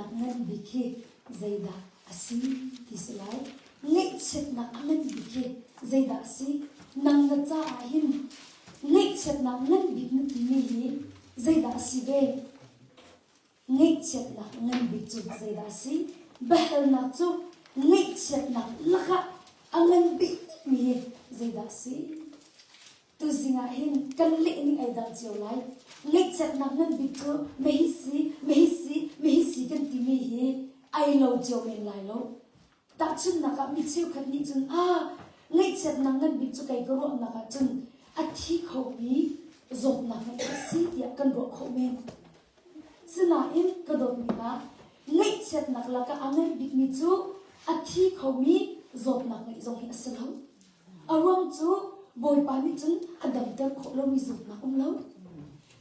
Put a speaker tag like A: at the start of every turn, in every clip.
A: Ngaihchiatnak ngan bik hi zeidah a si ti si lai. Ngaihchiatnak a ngan bik hi zeidah a si? Nang na caah hin ngaihchiatnak ngan bik na timi hi zeidah a si ve? Ngaihchiatnak ngan bik cu zeidah a si? Biahalnak cu ngaihchiatnak lakah a ngan bikmi hi zeidah a si? Tuzing ah hin kan leh ning ai dang cio lai. Ngaihchiatnak ngan bik cu mehi si, mehi si, mehi si kan timi hi ai lo cio men lai lo. Tahchunhnak ah mi cheukhat nih cun ah ngaihchiatnak ngan bik cu kei ka ruahnak ah cun a thi khomi zawtnak ngeih a si tiah kan ruah khawh men. Sinain ka dawtmi hna, ngaihchiatnak lakah a ngan bikmi cu a thi khomi zawtnak ngeih zong hi a si lo. A ruang cu Bawipa nih cun a damter khawh lomi zawtnak um lo.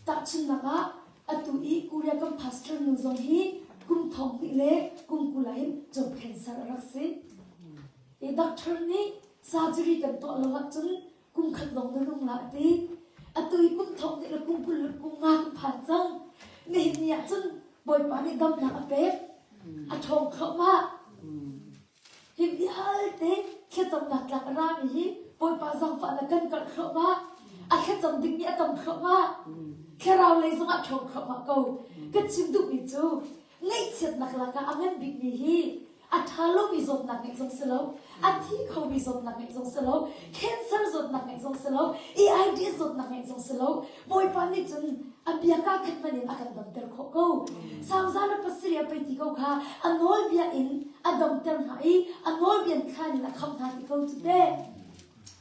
A: Tahchunhnak ah, atu i Korea kan pastor nu zong hi kum thong hnih le kum 20 ah hin job cancer a rak si. I doctor nih surgery kan tuah lo ahcun kum khat lawng na nung la a ti. Atu i kum thong hnih le kum 20 le kum nga kan phan cang. Nihin ni ah cun Bawipa nih damnak a pek. A ṭhawng thluahmah. Hi vialte thlacamnak tlak a rami hi Bawipa zaangfahnak kan karh thluahmah. A thlacam dingmi a tam thluahmah. Thlarau lei zongah ṭhawng thluahmah ko. Kan chim duhmi cu ngaihchiatnak lakah a ngan bikmi hi a ṭha lomi zawtnak ngeih zong si lo, a thi khomi zawtnak ngeih zong si lo, cancer zawtnak ngeih zong si lo, AIDS zawtnak ngeih zong si lo. Bawipa nih cun a bia kaa khat hmanh in a kan damter khawh ko. Samza le pasarih a pei ti ko kha a nawlbia in a damter hna i a nawlbia thlan in a khamh hna ti ko cu teh.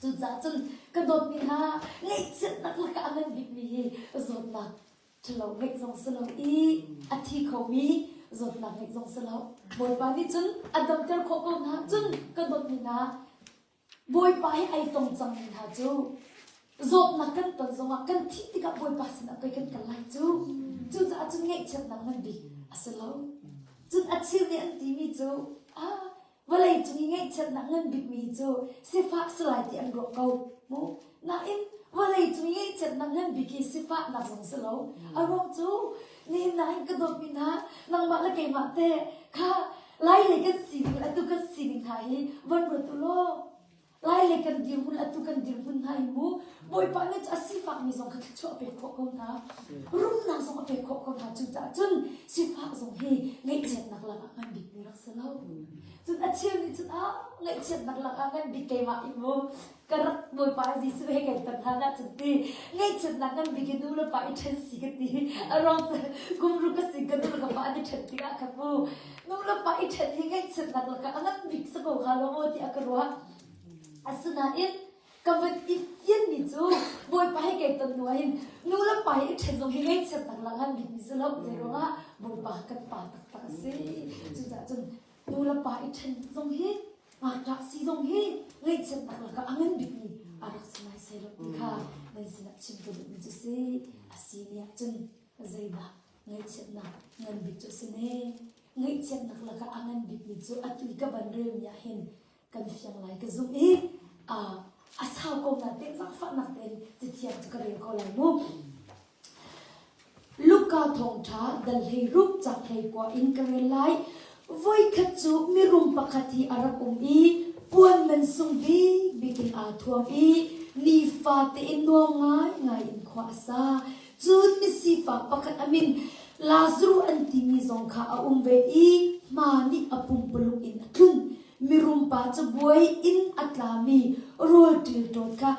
A: Cucaah cun ka dawtmi hna ngaihchiatnak lakah a ngan bikmi hi zawtnak ṭhalo ngeih zong si lo i a thi khomi zawtnak ngeih zong si lo. Bawipa nih cun a damter khawh ko hna. Cun ka dawtmi hna Bawipa he ai tong cangmi hna cu zawtnak kan ton zongah kan thih tikah Bawipa sinah pei kan kal lai cu. Cucaah cun ngaihchiatnak ngan bik a si lo. Cun a cheu nih an timi cu ah vawlei cung i ngaihchiatnak ngan bikmi cu sifah si lai ti an ruah ko mu. Nain vawlei cung i ngaihchiatnak ngan bik hi sifahnak zong si lo. A ruang cu nihin nain ka dawtmi hna nangmah le keimah te kha Lai lei kan sining atu kan sining hna hi von ruat u law Lai lei kan dirhmun atu kan dirhmun hna hi mu Bawipa nih a sifakmi zong kha thluachuah a pek khawh ko hna rumnak zong a pek khawh ko hna cucaah cun sifak zong hi ngaihchiatnak lakah ngan bikmi rak si lo cun a cheu nih cun ah ngaihchiatnak lakah ngan bik keimah i mu ka rak Bawipa Jesuh he kan ton hlan ah cun ti ngaihchiatnak ngan bik i nu le pa i ṭhen si ka ti a ruang cu kum ruk ka si ka nu le ka pa an i ṭhen tikah khan mu nu le pa i ṭhen hi ngaihchiatnak lakah a ngan bik si ko hnga lo maw tiah ka ruah asinain ka van i fianmi cu Bawipa he kai ton hnu ah hin nu le pa i ṭhen zong hi ngaihchiatnak lakah ngan bikmi si lo zei ruangah Bawipa kan pa taktak a si cucaah cun nu le pa i ṭhen zong hi ngakṭah si zong hi ngaihchiatnak lakah a ngan bikmi a rak si lai sai lo ti kha nan sinah chim ka duhmi cu si a si ni ahcun zeidah ngaihchiatnak ngan bik cu a si ne ngaihchiatnak lakah a ngan bikmi cu atu i ka van relmi ah hin kan fiang lai ka zumh i a sau ko na te zaangfahnak tein cathiang cu ka rel ko lai mu Luka thawngṭha dal 16 cak 19 in ka rel lai. Voikhat cu mirum pakhat hi a rak um i puan man sung bikbik in aa thuam i nifate in nuam ngaingai in khua a sa. Cun misifak pakhat a min Lazaruh an timi zong kha a um ve i hma nih a pumpuluk in a tlun. Mirum pa cabuai in a tlami rawl ṭilṭawt kha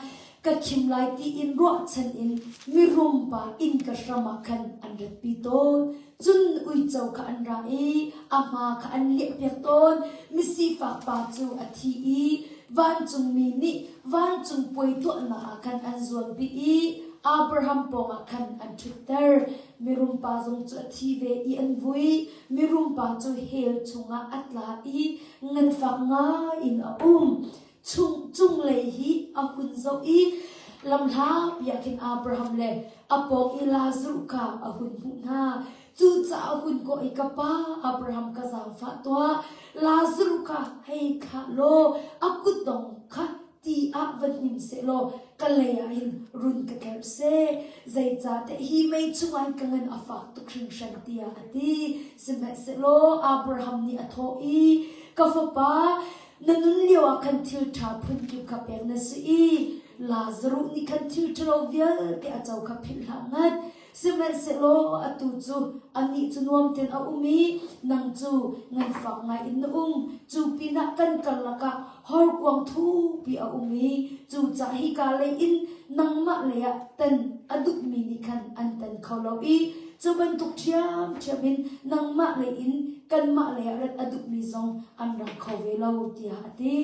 A: ka khim lai tiin ruahchan in mirum pa innka hram ah khan an ratpi tawn. Cun uico kha an ra i a hma kha an liahpiak tawn. Misifak pa cu a thi i vancungmi nih vancung puai tuahnak ah khan an zuanpi i Abraham pawngah khan an ṭhutter. Mirum pa zong cu a thi ve i an vui. Mirum pa cu hell chungah a tla i nganfak ngai in a um. Chung cunglei hi a hun zoh i lamhlapi ah khin Abraham le a pawng i Lazaruh kha a hun hmuh hna. Cucaah a hun kawh i ka pa Abraham ka zaangfah tuah. Lazaruh kha hei thlah law a kutdong kha Ti ah va hnim sehlaw ka lei ah hin run ka tlerh seh. Zeicahtiah hi mei chungah hin ka ngan a fak tuk hringhran tiah a ti. Sihmanhsehlaw Abraham nih a thawh i, Ka fapa, na nun lioah khan thil ṭha phunkip kha pek na si i Lazaruh nih khan thil ṭhalo vialte a co kha philh hlah ngat. Sihmanhsehlaw atu cu anih cu nuam tein a um i nang cu nganfak ngai in na um. Cu pinah kan karlak ah horkuang thupi a um i cucaah hika lei in nangmah lei ah tan a duhmi nih khan an tan kho lo i cu bantuk ṭhiamṭhiam in nangmah lei in kanmah lei ah rat a duhmi zong an ra kho ve lo, tiah a ti.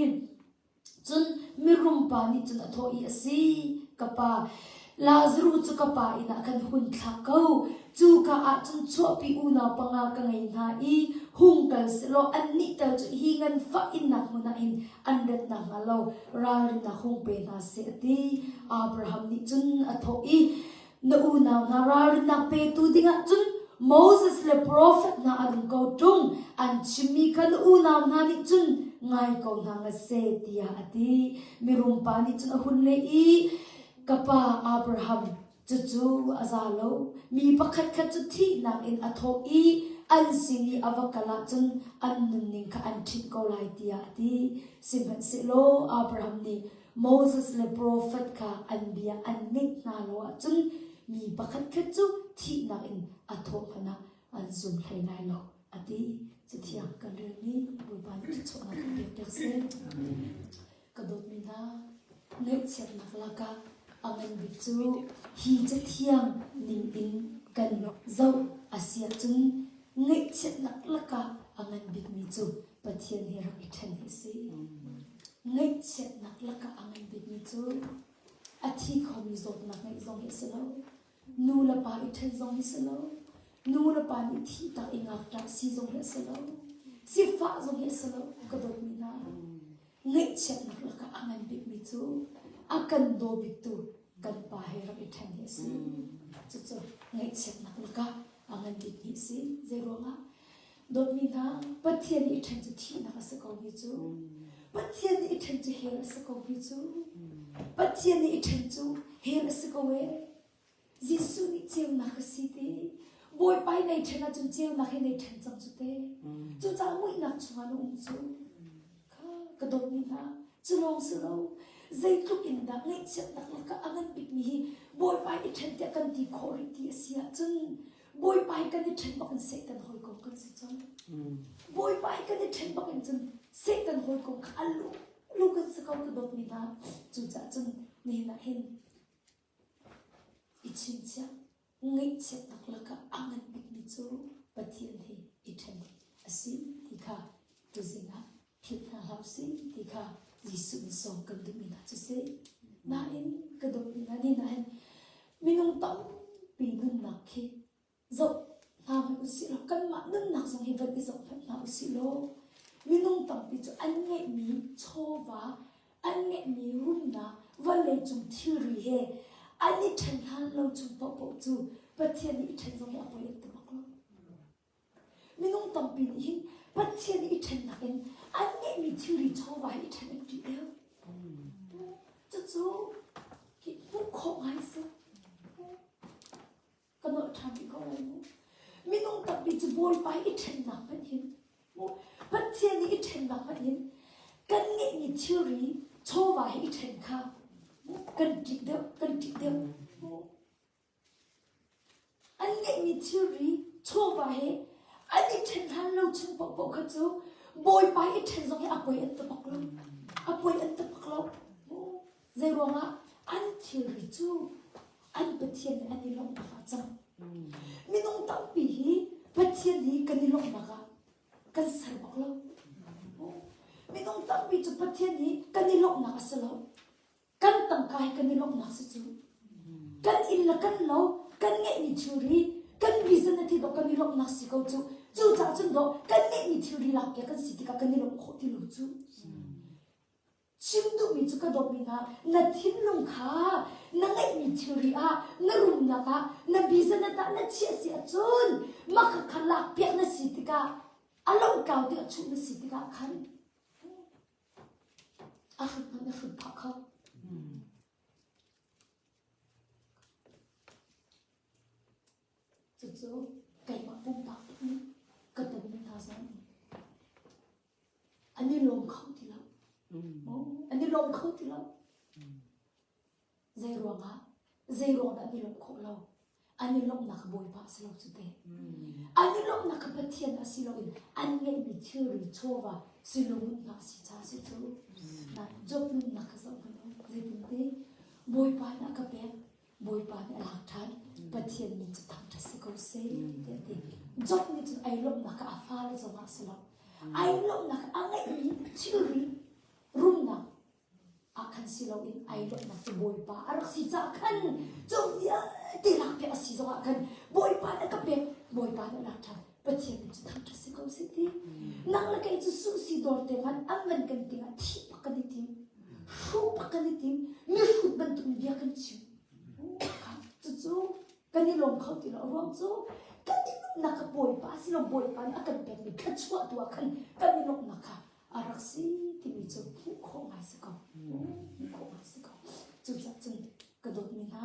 A: Cun mirum pa nih cun a thawh i, A si, ka pa, Lazaruh cu ka pa inn ah khan hun thlak ko. Cuka ah cun chuahpi unau panga ka ngei hna i hung kal sehlaw annih tal cu hi nganfah innak hmun ah hin an rat nakhnga lo ralrinnak hung pe hna seh, a ti. Abraham nih cun a thawh i, Na unau hna ralrinnak petu dingah cun Moses le profet hna an um ko ṭung. An chimmi kha na unau hna nih cun ngai ko hna ngat seh, tiah a ti. Mirum pa nih cun a hun leh i, Ka pa Abraham, cucu a za lo. Mi pakhatkhat cu thihnak in a thawh i an sin i a va kal ahcun an nunning kha an ṭhinh ko lai, tiah a ti. Sihmanhsehlaw Abraham nih Moses le profet kha an bia an ngaih hna lo ahcun mi pakhatkhat cu thihnak in a thawh hmanh ah an zum hlei lai lo a ti. Cathiang kan relmi Bawipa nih thluachuahnak kan pek piak seh. Ka dawtmi hna, ngaihchiatnak lakah a ngan bik cu hi cathiang ning in kan zoh a si ahcun ngaihchiatnak lakah a ngan bikmi cu Pathian he rak i ṭhen hi a si. Ngaihchiatnak lakah a ngan bikmi cu a thi khomi zawtnak ngeih zong hi a si lo. Nu le pa i ṭhen zong hi a si lo. Nu le pa nih thihtak i ngakṭah si zong hi a si lo. Sifah zong hi a si lo. Ka dawtmi hna, ngaihchiatnak lakah a ngan bikmi cu a kan daw biktu kan pa he rak i ṭhen hi a si. Cucu ngaihchiatnak lakah a ngan bikmi a si. Zeiruangah? Dawtmi hna, Pathian nih i ṭhen cu thihnak a si ko mi cu. Pathian nih i ṭhen cu hell a si ko mi cu. Pathian nih i ṭhen cu hell a si ko ee. Jesuh nih ceunak a si ti. Bawipa hi nei ṭhen ahcun ceunak hi nei ṭhen cang cu te. Cucaah muihnak chungah na um cu. Kha ka dawtmi hna, cu lawng si lo. Zeitluk in dah ngaihchiatnak lakah a ngan bikmi hi Bawipa i ṭhen tiah kan ti khawh rih ti a si ahcun Bawipa hi kan i ṭhen bak in Satan hawikom kan si cang. Bawipa hi kan i ṭhen bak in cun Satan hawikom kha a lu lu kan si ko ka dawtmi hna. Cucaah cun nihin ah hin i chinchiah ngaihchiatnak lakah a ngan bikmi cu Pathian he i ṭhen a si ti kha tuzing ah philh hna hlah usih ti kha Jesuh nih sawm kan duhmi hna cu si. Nain ka dawtmi hna ni nain minung tampi nunnak khi zoh hna hmanh usih law kanmah nunnak zong hi van i zoh hmanh hna usih law minung tampi cu an ngeihmi chawva an ngeihmi rumnak vawleicung thilri he an i ṭhen hlan lo chung paohpaoh cu Pathian nih i ṭhen zong hi a poi an ti bak lo. Minung tampi nih hin Pathian i ṭhennak in an ngeihmi thilri chawva hi i ṭhen an ṭih deuh. Cucu hi hmuh khawh ngai a si. Ka nolh ṭhan rih ko lai mu. Minung tampi cu Bawipa i ṭhennak hmanh hin Pathian i ṭhennak hmanh hin kan ngeihmi thilri chawva hi i ṭhen kha kan ṭih deuh, kan ṭih deuh. An ngeihmi thilri chawva he an i ṭhen hlan lo chung paohpaoh kha cu Bawipa i ṭhen zong hi a poi an ti bak lo. A poi an ti bak lo. Zeiruangah an thilri cu an Pathian nih an i lawmhnak ah cang. Minung tampi hi Pathian hi kan i lawmhnak ah kan ser bak lo. Minung tampi cu Pathian hi kan i lawmhnak a si lo. Kan tangka hi kan i lawmhnak si cu. Kan inn le kan lo, kan ngeihmi thilri, kan vision a ti dawh kan i lawmhnak si ko cu. Cucaah cun dawh kan ngeihmi thilri lakpiak kan si tikah kan i lawmh khawh ti lo cu. Chim duhmi cu ka dawtmi hna, na thinlung kha na ngeihmi thilri ah, na rumnak ah, na business ah na chiah si ahcun mah kha lakpiak na si tikah a lohkau tikah chuh na si tikah khan. A hrut hmanh a hrut phah kho. Cucu keimah pumpak nih ka tonmi hna zong an i lawm kho ti lo. An i lawm kho ti lo. Zei ruangah? Zei ruang dah an i lawmh khawh lo? An i lawmhnak kha Bawipa a si lo cu te. An i lawmhnak kha Pathian a si loin an ngeihmi thilri chawva silungun hna a si caah a si cu. Na Job nunnak kha zoh hmanh u. Zeitinti Bawipa nih a ka pek, Bawipa nih a lak ṭhan, Pathian min cu thangṭhat si ko seh, tiah a ti. Job nih cun ai lawmhnak kha a fale zongah a si lo. Ai lawmhnak kha a ngeihmi thilri rumnak ah khan si loin ai lawmhnak cu Bawipa a rak si caah khan cu vialte lak piak a si zongah khan Bawipa nih a ka pek Bawipa nih a lak ṭhan Pathian nih cu thangṭhat si ko seh ti nang le kei cu suhsi dawr te hmanh an van kan tingah thih bak kan i tim hruh bak kan i tim mihrut bantuk in bia kan chim cucu kan i lawm kho ti lo a ruang cu kan i lawmhnak kha Bawipa si lo Bawipa nih a kan pekmi thluachuah tu ah khan kan i lawmhnak kha a rak si timi cu hmuh khawh ngai si ko. Hmuh khawh ngai si ko. Cucaah cun ka dawtmi hna,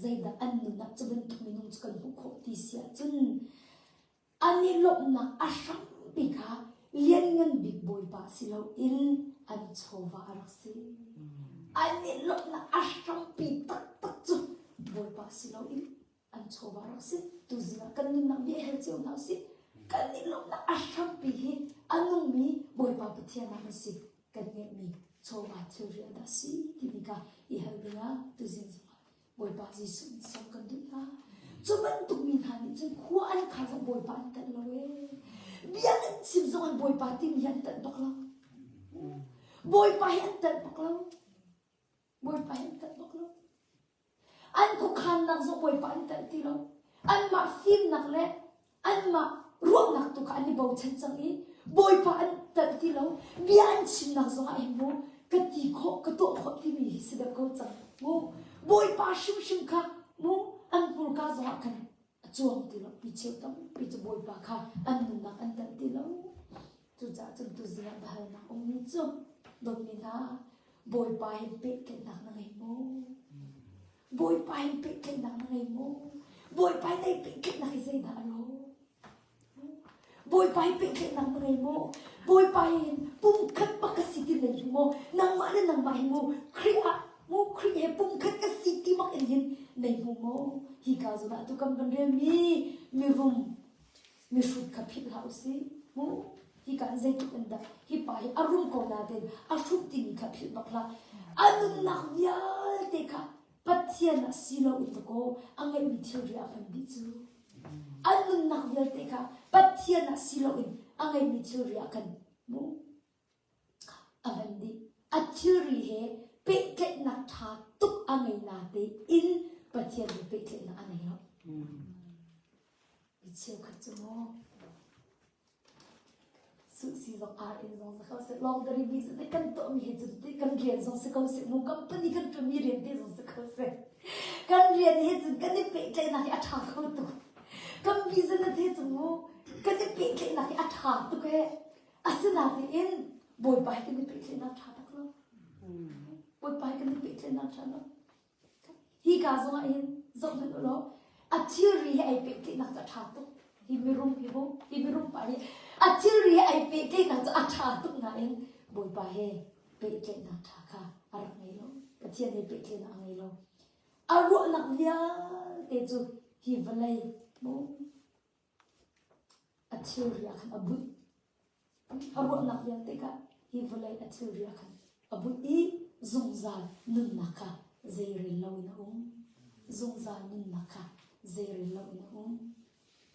A: zeidah an nun ah cu bantuk minung cu kan hmuh khawh ti si ahcun an i lawmhnak a hrampi kha lianngan bik Bawipa si loin an chawva a rak si. An i lawmhnak a hrampi taktak cu Bawipa si loin an chawva rak si. Tuzing ah kan nunnak bia hel cio hna usih. Kan i lawmhnak a hrampi hi a nungmi Bawipa Pathian ah kan si. Kan ngeihmi chawva thilri ah dah si timi kha i hal dingah tuzing zongah Bawipa Jesuh nih sawm kan duh hna. Cu bantuk mi hna nih cun khua an khar zong Bawipa an telh lo ee. Bia an chim zong an Bawipa timi hi an telh bak lo. Bawipa hi an telh bak lo. Bawipa hi an telh bak lo. An khuakhannak zong Bawipa an telh ti lo. Anmah fimnak le anmah ruahnak tu kha an i bochan cang i Bawipa an telh ti lo. Bia an chimnak zongah hin mu ka ti khawh, ka tuah khawh timi hi si deuh ko cang. Mu Bawipa hrimhrim kha mu an hmurka zongah khan a cuang ti lo. Mi cheu tampi cu Bawipa kha an nunnak an telh ti lo. Cucaah cun tuzing ah biahalnak ummi cu dawtmi hna Bawipa he pehtlaihnak na ngei maw? Bawipa he pehtlaihnak na ngei maw? Bawipa he nei pehtlaihnak hi zeidah a lawh? Bawipa he pehtlaihnak na ngei maw? Bawipa he hin pumkhat bak ka si ti na hmu maw? Nangmah le nangmah hi mu Khrih ah mu Khrih he pumkhat ka si ti bak in hin nei hmu maw? Hi ka zawn ah tu kan van relmi mirum mihrut kha philh hlah usih. Mu hi kan zeitluk in dah hi pa hi a rum ko nain a hrut timi kha philh bak hlah. A nunnak vialte kha Pathian ah si lo in dakaw a ngeihmi thilri ah hman dih cu. A nunnak vialte kha Pathian ah si lo in a ngeihmi thilri ah khan mu a hman dih. A thilri he pehtlaihnak ṭha tuk a ngei natein Pathian he pehtlaihnak a ngei lo. Mi cheukhat cu maw suhsi zong ar in zong si ko seh laundry business kan tuahmi he cun kan rian zong si ko seh mu company kan ṭuanmi rian te zong si ko seh kan rian he cun kan i pehtlaihnak hi a ṭha kho tuk kan business he cun mu kan i pehtlaihnak hi a ṭha tuk ee asinain Bawipa he kan i pehtlaihnak ṭha bak lo Bawipa he kan i pehtlaihnak ṭha lo Hika zongah hin zohhmanh u law a thilri he ai pehtlaihnak cu a ṭha tuk. Hi mirum hi mu, hi mirum pa hi a thilri he ai pehtlaihnak cu a ṭha tuk nain Bawipa he pehtlaihnak ṭha kha a rak ngei lo. Pathian he pehtlaihnak a ngei lo. A ruahnak vialte cu hi vawlei mu a thilri ah khan a bunh. A ruahnak vialte kha hi vawlei a thilri ah khan a bunh i zungzal nunnak kha zeirel loin a um. Zungzal nunnak kha zeirel loin a um.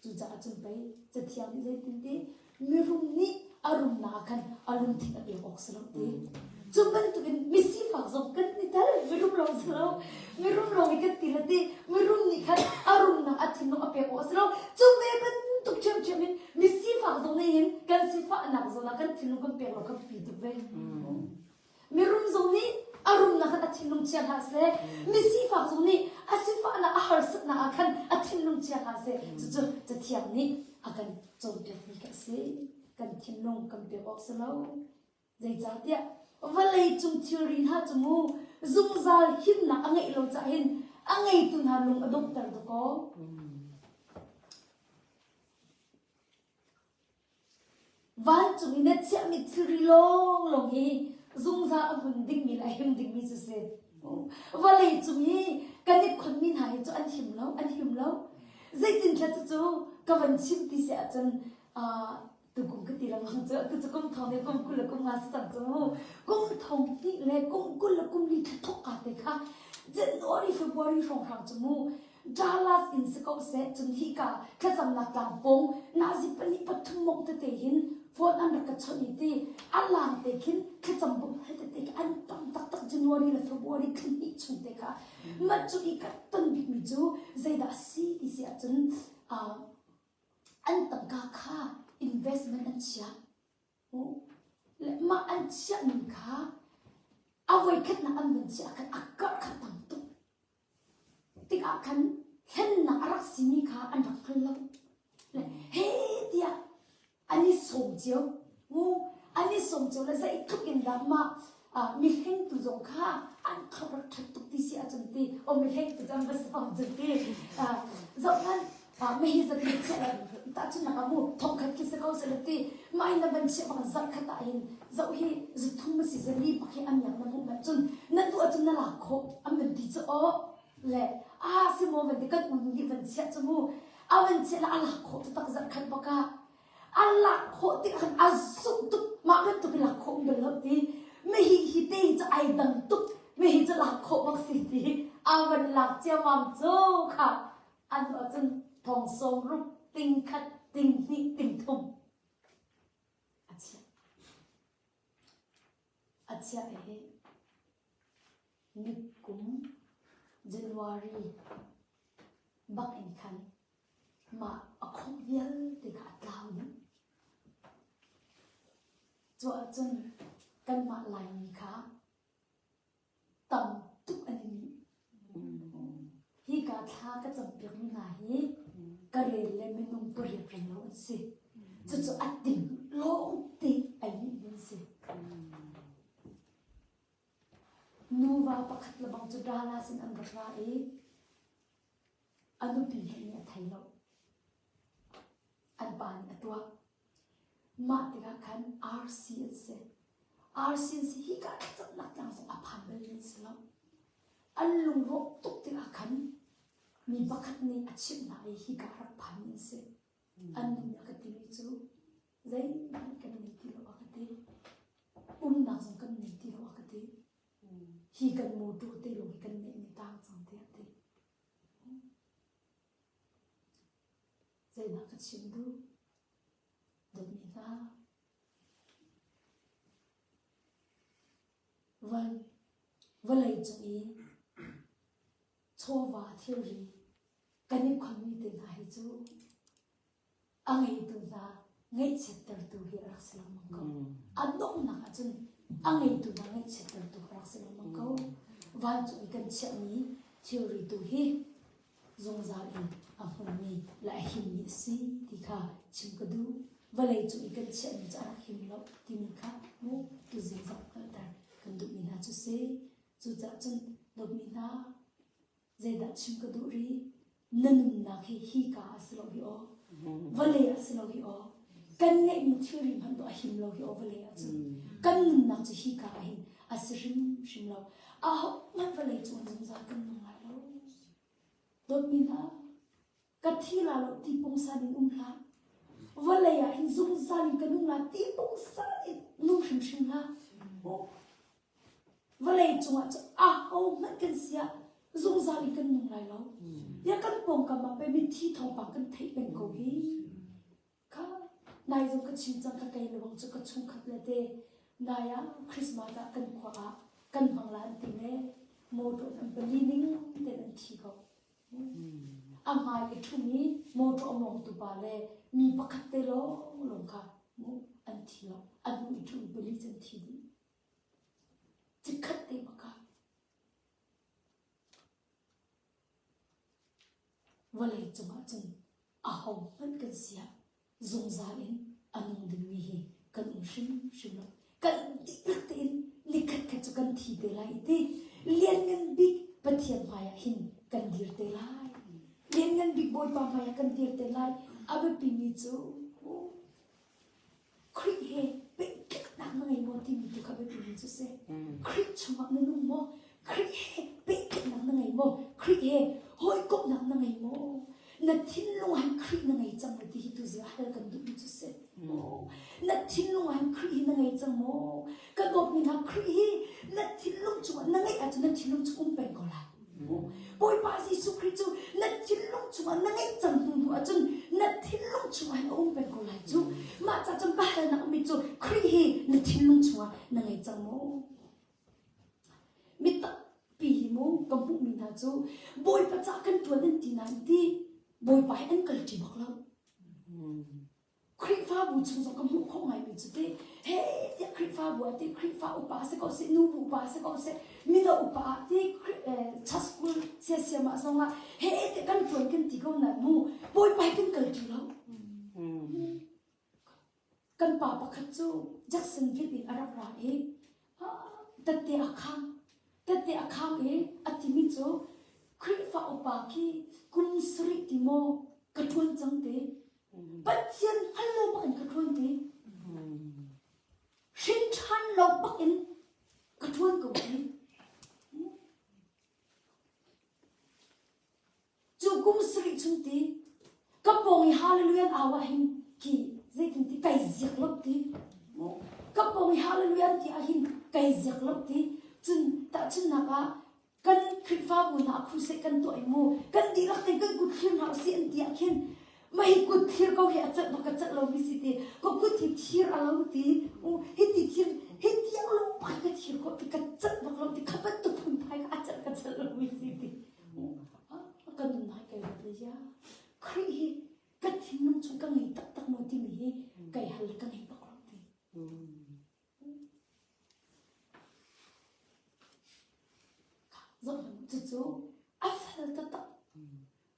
A: Cucaah cun pei Cathiang nih zeitin ti mirum nih a rumnak ah khan a lungthin a pek awk si lo ti. Cu bantukin misifak zong kan i tel mirum lawng si lo mirum lawng i kan ti le ti mirum nih khan a rumnak a thinlung a pek awk a si lo cu ve bantuk ṭhiamṭhiam in misifak zong nih hin kan sifahnak zawn ah kan thinlung kan pek lo kha biapi tuk ve mirum zong nih a rumnak khan a thinlung chia hlah seh misifak zong nih a sifahnak a harsatnak ah khan a thinlung chia hlah seh cucu cathiang nih a kan cawnpiakmi kha a si kan thinlung kan pek awk si lo Zeicahtiah. Vawlei cung thilri hna cu mu zungzal himnak a ngeih lo caah hin a ngeitu hna lung a donghter dakaw. Vancung i na chiahmi thilri lawnglawng hi zungzal a hmun dingmi le a him dingmi cu si. Vawlei cung i kan i khonmi hna hi cu an him lo, an him lo. Zeitinthla cucu ka van chim ti si ahcun tukum ka ti lengmang cu tu cu kum thong le kum 20 le kum nga si cang cu mu. Kum thong hnih le kum 20 le kum li thla thok ka te kha January February hrawnghrang cu mu Dallas in si ko seh, cun hika thlacamnak tlangpung nazi pahnih pathum mong tete hin phone an rak ka chawnh i ti a lang te khin thlacam buk hal tete khi an tam taktak January le February thla hnih chung te kha mah cu i ka ton bikmi cu zeidah a si ti si ahcun uh, an tangka kha investment an chiah le mah an chiah ning kha a voikhatnak an van chiah khan a karh kha tam tuk tikah khan hlennak a rak simi kha an rak hngal lo. Le he tiah an i sawm cio. Mu an i sawm cio le zeitluk in dah mah mi hlengtu zong kha an thluak rak ṭhat tuk ti si ahcun ti o mi hlengtu cu an va sawm cu ti zoh hmanh mehi zat nih chiah le tahchunhnak ah mu thongkhat khi si ko seh ti mah in na van chiah bang zarh khat ah hin zoh hi zuthum a si zali bak hi an miak na hmuh manh cun na duh ahcun na lak khawh an van ti cu aw le a si maw van ti kan unu nih van chiah cu mu a van chiah le a lak khawh taktak zarh khat bak ah a lak khawh tik ah khan a zumh tuk mah bantuk in lak khawh um bal lo ti mihi hi te hi cu ai dang tuk mihi cu lak khawh bak si ti a van lak ciammam cu kha An ahcun thong sawm ruk ting khat ting hnih ting thum a chiah. A chiah i nikum January bak in khan mah a khawmh vialte kha a tlau dih. Cu ahcun kanmah Laimi kha tam tuk an i nih. Hika thla ka campiakmi hna hi ka rel le minung pariat renglo an si. Cucu a ting lawngte ai nihmi an si. Nuva pakhat le bang cu Dallas in an rak ra i a nupi hmanh nih a thei lo. An pa nih a tuah. Mah tikah khan RC an si. RC an si hika thlacamnak tlang zong a phan balmi an si lo. An lungrawh tuk tikah khan mi pakhat nih a chimh hna i hika a rak phanmi an si. An nu nih a ka timi cu zeihmanh kan nei ti lo a ka ti. Umnak zong kan nei ti lo a ka ti. Hi kan motor te lawng hi kan neihmi tang cang tiah a ti. Zeidah ka chim duh? Dawtmi hna, van vawlei cung i chawva thilri kan i khonmi te hna hi cu a ngeitu hna ngaihchiattertu hi a rak si lengmang ko. A donghnak ahcun a ngeitu hna ngaihchiattertu a rak si lengmang ko. Vancung i kan chiahmi thilri tu hi zungzal in a hmunmi le a himmi a si ti kha chim ka duh. Vawlei cung i kan chiahmi cu a rak him lo timi kha mu tuzing zong hngalhter kan duhmi hna cu si. Cucaah cun dawtmi hna, zeidah chim ka duh rih? Na nunnak hi hika a si lo hi aw. Vawlei ah si lo hi aw. Kan ngeihmi thilri hmanh dawh a him lo hi aw vawlei ah cun. Kan nunnak cu hika ah hin a si hrimhrim lo. Ahohmanh vawlei cung zungzal kan nung lai lo. Dawtmi hna, ka thi la lo ti pungsan in um hlah. Vawlei ah hin zungzal in ka nung la ti pungsan in nung hrimhrim hlah. Vawlei cungah cu ahohmanh kan si ah zungzal in kan nung lai lo. Ya kan pawngkam ah pei mithi thawngpang kan theih peng ko hi. Kha nai zong ka chim cang ka kei lawng cu ka chungkhat le te nai ah Christmas ah kan khua ah kan hmang la an ti le motor an pali ning ten an thi ko. A hmai i ṭhumi motor a mawngtu pa le mi pakhat te lawng lawng kha an thi lo. A hnu i ṭhumi pali cu an thi dih. Chikkhat te bak ah vawlei cungah cun ahohmanh kan si ah zungzal in a nung dingmi hi kan um hrimhrim lo. Kan dihlak tein Nikhat khat cu kan thi te lai i ti lianngan bik Pathian hmaiah hin kan dir te lai. Lianngan bik Bawipa hmaiah kan dir te lai. A biapimi cu Khrih he pehtlaihnak na ngei maw timi tu kha biapimi cu si. Khrih chungah na nung maw? Khrih he pehtlaihnak na ngei maw? Khrih he hawikomhnak na ngei maw? Na thinlung ah hin Khrih na ngei cang maw ti hi tu zia hal kan duhmi cu si. Na thinlung ah hin Khrih hi na ngei cang maw? Ka dawtmi hna Khrih hi na thinlung chungah na ngeih ahcun na thinlung chung um peng ko lai. Bawipa Jesuh Khrih cu na thinlung chungah na ngeih cang hnu hnu ahcun na thinlung chungah hin a um peng ko lai cu. Mah ca cun biahalnak ummi cu Khrih hi na thinlung chungah na ngei cang maw? Mi tampi hi mu ka hmuhmi hna cu Bawipa ca kan ṭuan an ti nain ti Bawipa he an kalṭi bak lo. Khrihfabu chung zong ka hmuh khawh ngaimi cu te he tiah Khrihfabu ah ti Khrihfa upa si ko seh nubu upa si ko seh mino upa ah ti church school siasiam ah zong ah he tiah kan ṭuan kan ti ko nain mu Bawipa he kan kalṭi lo. Kan pa pakhat cu Jacksonville in a rak ra i tette a khang. Tette a khang i a timi cu Khrihfa upa khi kum sarih ti maw ka ṭuan cang ti. Pathian hngal lo bak in ka ṭuan ti. Hrin ṭhan lo bak in ka ṭuan ko ti. Cu kum sarih chung ti ka pawng i hallelujah an au ah hin khi zeitin ti kai ziak lo ti ka pawng i hallelujah an ti ah hin kai ziak lo ti cun tahchunhnak ah kan Khrihfabu hna crusade kan tuah i mu kan dihlak tein kan kut thlir hna usih an ti ah khin mah hi kut thlir ko hi a celh bak ka celh lomi si ti ka kut hi thir a lo ti u hi ti thir hi tiang lo bak ka thir ko ti ka celh bak lo ti kha bantuk phunphai kha a celh ka celh lomi si ti Ka nunnak kai ruat le ya Khrih hi ka thinlung chung ka ngei taktak maw timi hi kai hal le ka ngei bak lo ti. Zoh cucu a fel taktak.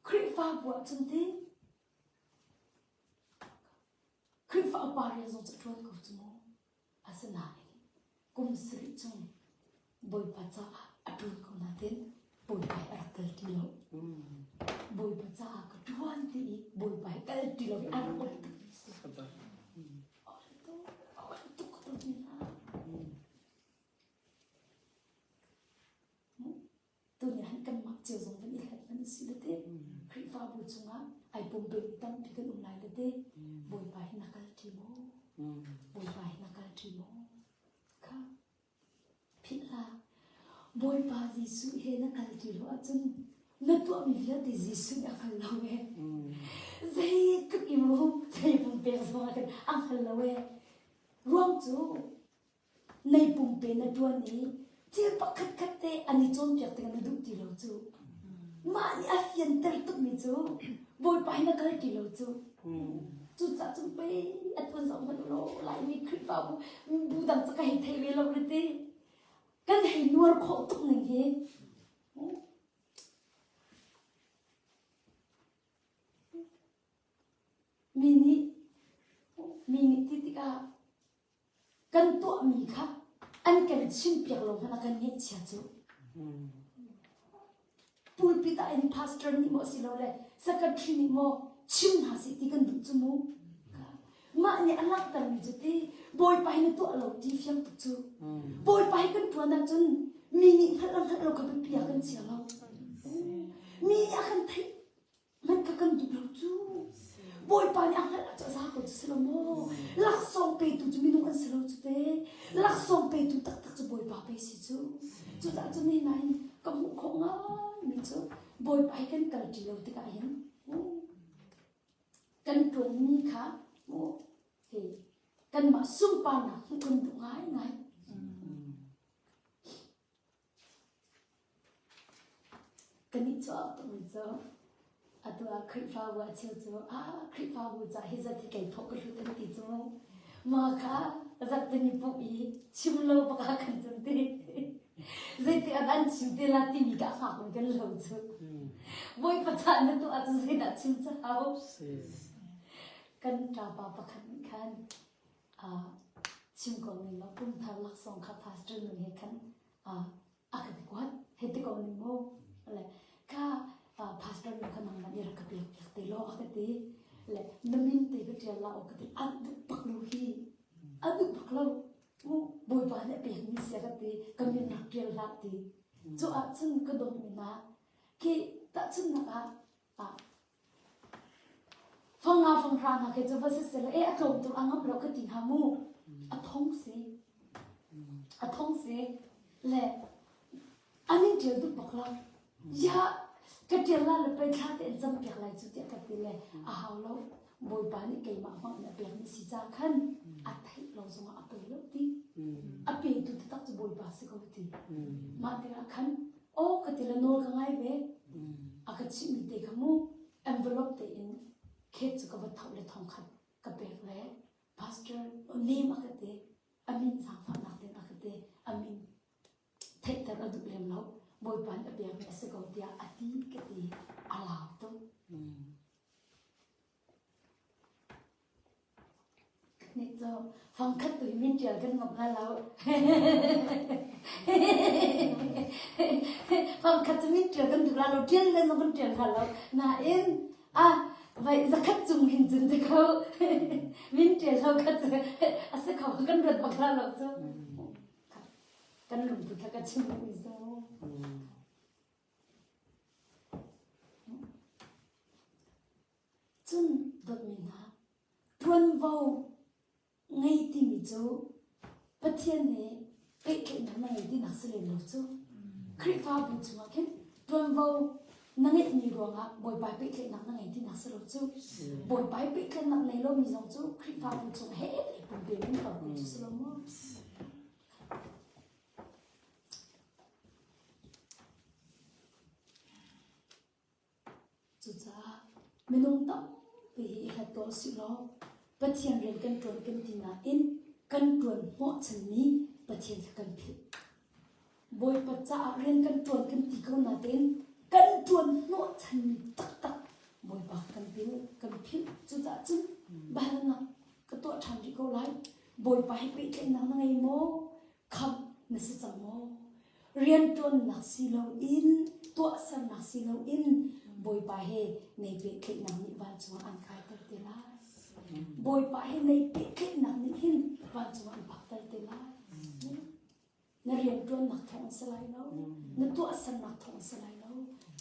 A: Khrihfabu ah cun ti Khrihfa upa rian zong cu a ṭuan ko cu mu. Asinain kum sarih chung Bawipa caah a ṭuan ko nain Bawipa he a rak kal ti lo. Bawipa caah ka ṭuan ti i Bawipa he kal ti lo i a rak ol tuk mi si. Ol tuk, ol tuk ka dawt mi hna. Tuni han kanmah cio zong van i hlat hmanh si le te Khrihfabu chungah ai pumpemi tampi kan um lai le te Bawipa hi na kal ṭi maw? Bawipa hi na kal ṭi maw? Kha philh hlah. Bawipa Jesuh he na kal ṭi lo ahcun na tuahmi vialte Jesuh nih a hngal lo ee. Zeitluk i mu zei pumpek zong ah khan a hngal lo ee. Ruang cu Nei pumpe na ṭuan i thil pakhatkhat te an i cawnpiak tikah na duh ti lo cu. Mah nih a fianter tukmi cu Bawipa hi na kal ti lo cu. Cucaah cun pei a tuan zoh hmanh u law Laimi Khrihfabu bu dang cu ka hei thei ve lo riti. Kan hei nuar khawh tuk ning hi. Mi nih mi nih ti tikah Kan tuahmi kha an kan chimpiak lo hmanh ah kan ngaihchia cu. Pulpit ah in pastor nih maw silole secretary nih maw chim hna seh ti kan duh cu mu. Mah nih a langhtermi cu ti Bawipa hi na tuah lo ti fiang tuk cu. Bawipa hi kan ṭuan ahcun mi nih hngalh le hngalh lo kha biapi ah kan chia lo. Mi nih a kan theih Hmanh kha kan duh lo cu. Bawipa nih a hngalh ah cu a za ko cu si lo maw? Laksawng petu cu minung an si lo cu te. Laksawng petu taktak cu Bawipa pei si cu. Cucaah cun nihin ah hin ka hmuh khawh ngaimi cu Bawipa he kan kalṭi lo tikah hin kan ṭuanmi kha hi kanmah sunparnak hmuh kan duh ngaingai. Kan i chuah tukmi cu atu ah Khrihfabu a cheu cu ah Khrihfabu ca hi zat hi kei thawh ka hlut an ti cu mah kha zat ni pumh i chim lo bak ah kan cun ti zeiti ah an chim te la timi ka fak in kan lo cu Bawipa ca na tuah ahcun zeidah chim cu hau kan ṭapa pakhat nih khan ah. Chim ko ning law kum thar laksawng kha pastor nu he khan a ka kuat hei ti ko ning mu. Le kha pastor nu kha nangmah nih rak ka pek piak te law a ka ti. Le na min te ka ṭial la aw ka ti. An duh bak lo hi. An duh bak lo. Mu Bawipa nih a pekmi si a ka ti. Ka min rak ṭial hlah ti. Cu ahcun ka dawtmi hna khi tahchunhnak ah Fanga fanghra hna khi cu va si seh law e a tlawm tuk a ngamh lo ka ti hnga mu. A thong si. A thong si. Le an in ṭial duh bak lo. Ya ka ṭial la le pei thla te in cam piak lai cu tiah ka ti le a hau lo. Bawipa nih keimah hmang in a pekmi si ca khan a theih lo zongah a poi lo ti. A petu taktak cu Bawipa si ko ti. Mah tikah khan aw ka ti le nawl ka ngai ve. A ka chimhmi te kha mu envelope tein khet cu ka va tho le thong khat ka pek le pastor name a ka ti a min zaangfahnak tein a ka ti a min theihter a duh lem lo Bawipa nih a pekmi a si ko tiah a ti ka ti a lau tuk. Nih cu fangkhat tu hi min ṭial kan ngam lai lo. Fangkhat cu min ṭial kan duh lai lo, ṭial le zong kan ṭial hna lo. Nain ah vai zakhat cung hin cun ti kho min ṭial lo kha cu a si kho kan ruat bak la lo cu. Kan lungput kha ka chim mi cu. Cun dawtmi hna, ṭuanvo ngei timi cu Pathian he pehtlaihnak na ngei tinak si lem lo cu. Khrihfabu chungah khin ṭuanvo na ngeihmi ruangah Bawipa pehtlaihnak na ngei tinak si lo cu. Bawipa pehtlaihnak nei lomi zong cu Khrihfabu chung he pumpe in kan cu si lo maw? Cucaah minung tampi hi i hlat tuah usih law Pathian rian kan ṭuan kan ti nain kan ṭuan hnawhchanmi Pathian kha kan philh. Bawipa caah rian kan ṭuan kan ti ko nain kan ṭuan hnawhchanmi taktak Bawipa kha kan philh. Kan philh. Cucaah cun biahalnak ka tuah ṭhan rih ko lai. Bawipa he pehtlaihnak na ngei maw? Khamh na si cang maw? Rianṭuannak si loin, tuahsernak si loin Bawipa he nei pehtlaihnak nih vancung ah an kaiter te lai. Bawipa he nei pehtlaihnak nih hin vancung ah an phakter te lai. Na rianṭuannak thawng si lai lo, na tuahsernak thawng si lai lo.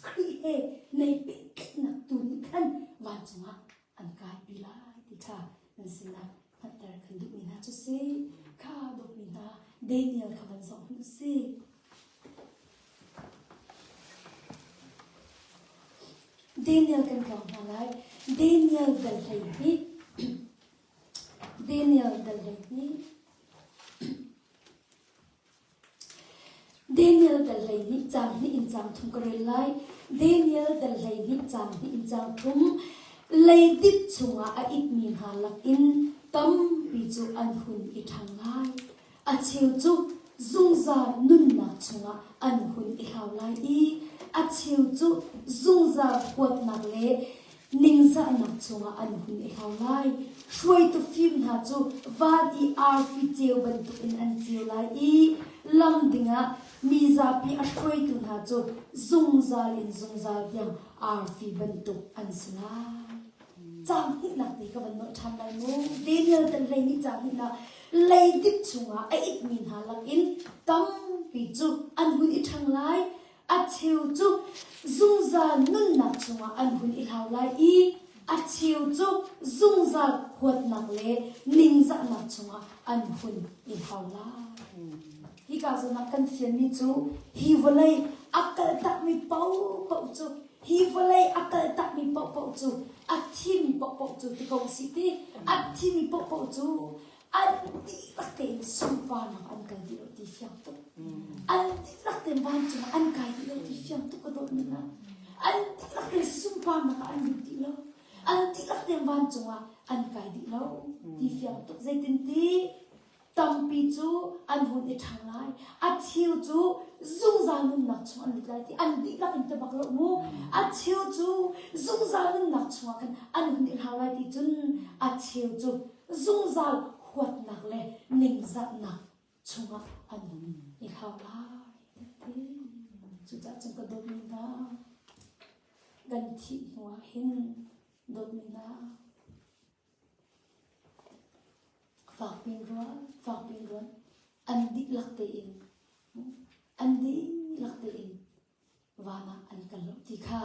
A: Khrih he nei pehtlaihnak tu nih khan vancung ah an kaipi lai ti kha nan sinah hngalhter kan duhmi hna cu si. Kha dawtmi hna Daniel kha van zoh hmanh si. Daniel kan tlawng hna lai. Daniel dal 12. Daniel dal 12. Daniel dal 12 caang hnih in caang thum ka rel lai. Daniel dal 12 caang hnih in caang thum. Leidip chungah a itmi hna lakin tampi cu an hun i ṭhang lai. A cheu cu zungzal nunnak chungah an hun i hlau lai i a cheu cu zungzal huatnak le ningzahnak chungah an hun i hlau lai. Hruaitu fim hna cu van i arfi ceu bantukin an ceu lai i lam dingah mi zapi a hruaitu hna cu zungzal in zungzal tiang arfi bantuk an si lai. Caang hnihnak te ka van nolh ṭhan lai mu. Daniel tel hlei nih caang hnihnak leidip chungah a itmi hna lakin tampi cu an hun i ṭhang lai. A cheu cu zungzal nunnak chungah an hun i hlau lai i a cheu cu zungzal huatnak le ningzahnak chungah an hun i hlau lai. Hika zawn ah kan fianmi cu hi vawlei a kaltakmi paohpaoh cu hi vawlei a kaltakmi paohpaoh cu a thimi paohpaoh cu ti ko sih ti a thimi paohpaoh cu an dihlak tein sunparnak an kal dih lo ti fiang tuk. An dihlak tein vancung ah an kai dih lo ti fiang tuk ka dawt mi hna. An dihlak tein sunparnak ah an lut dih lo. An dihlak tein vancung ah an kai dih lo ti fiang tuk. Zeitinti tampi cu an hun i ṭhang lai. A cheu cu zungzal nunnak chung an lut lai ti an dihlak in ti bak lo mu. A cheu cu zungzal nunnak chungah khan an hun i hlau lai ti cun a cheu cu zungzal. Huatnak le ningzahnak chungah an i hlau lai ti. Cucaah cun ka dawtmi hna, kan thih hnuah hin dawtmi hna, fakpi in ruat, fakpi in ruat, an dihlak tein, an dihlak tein van ah an kal lo ti kha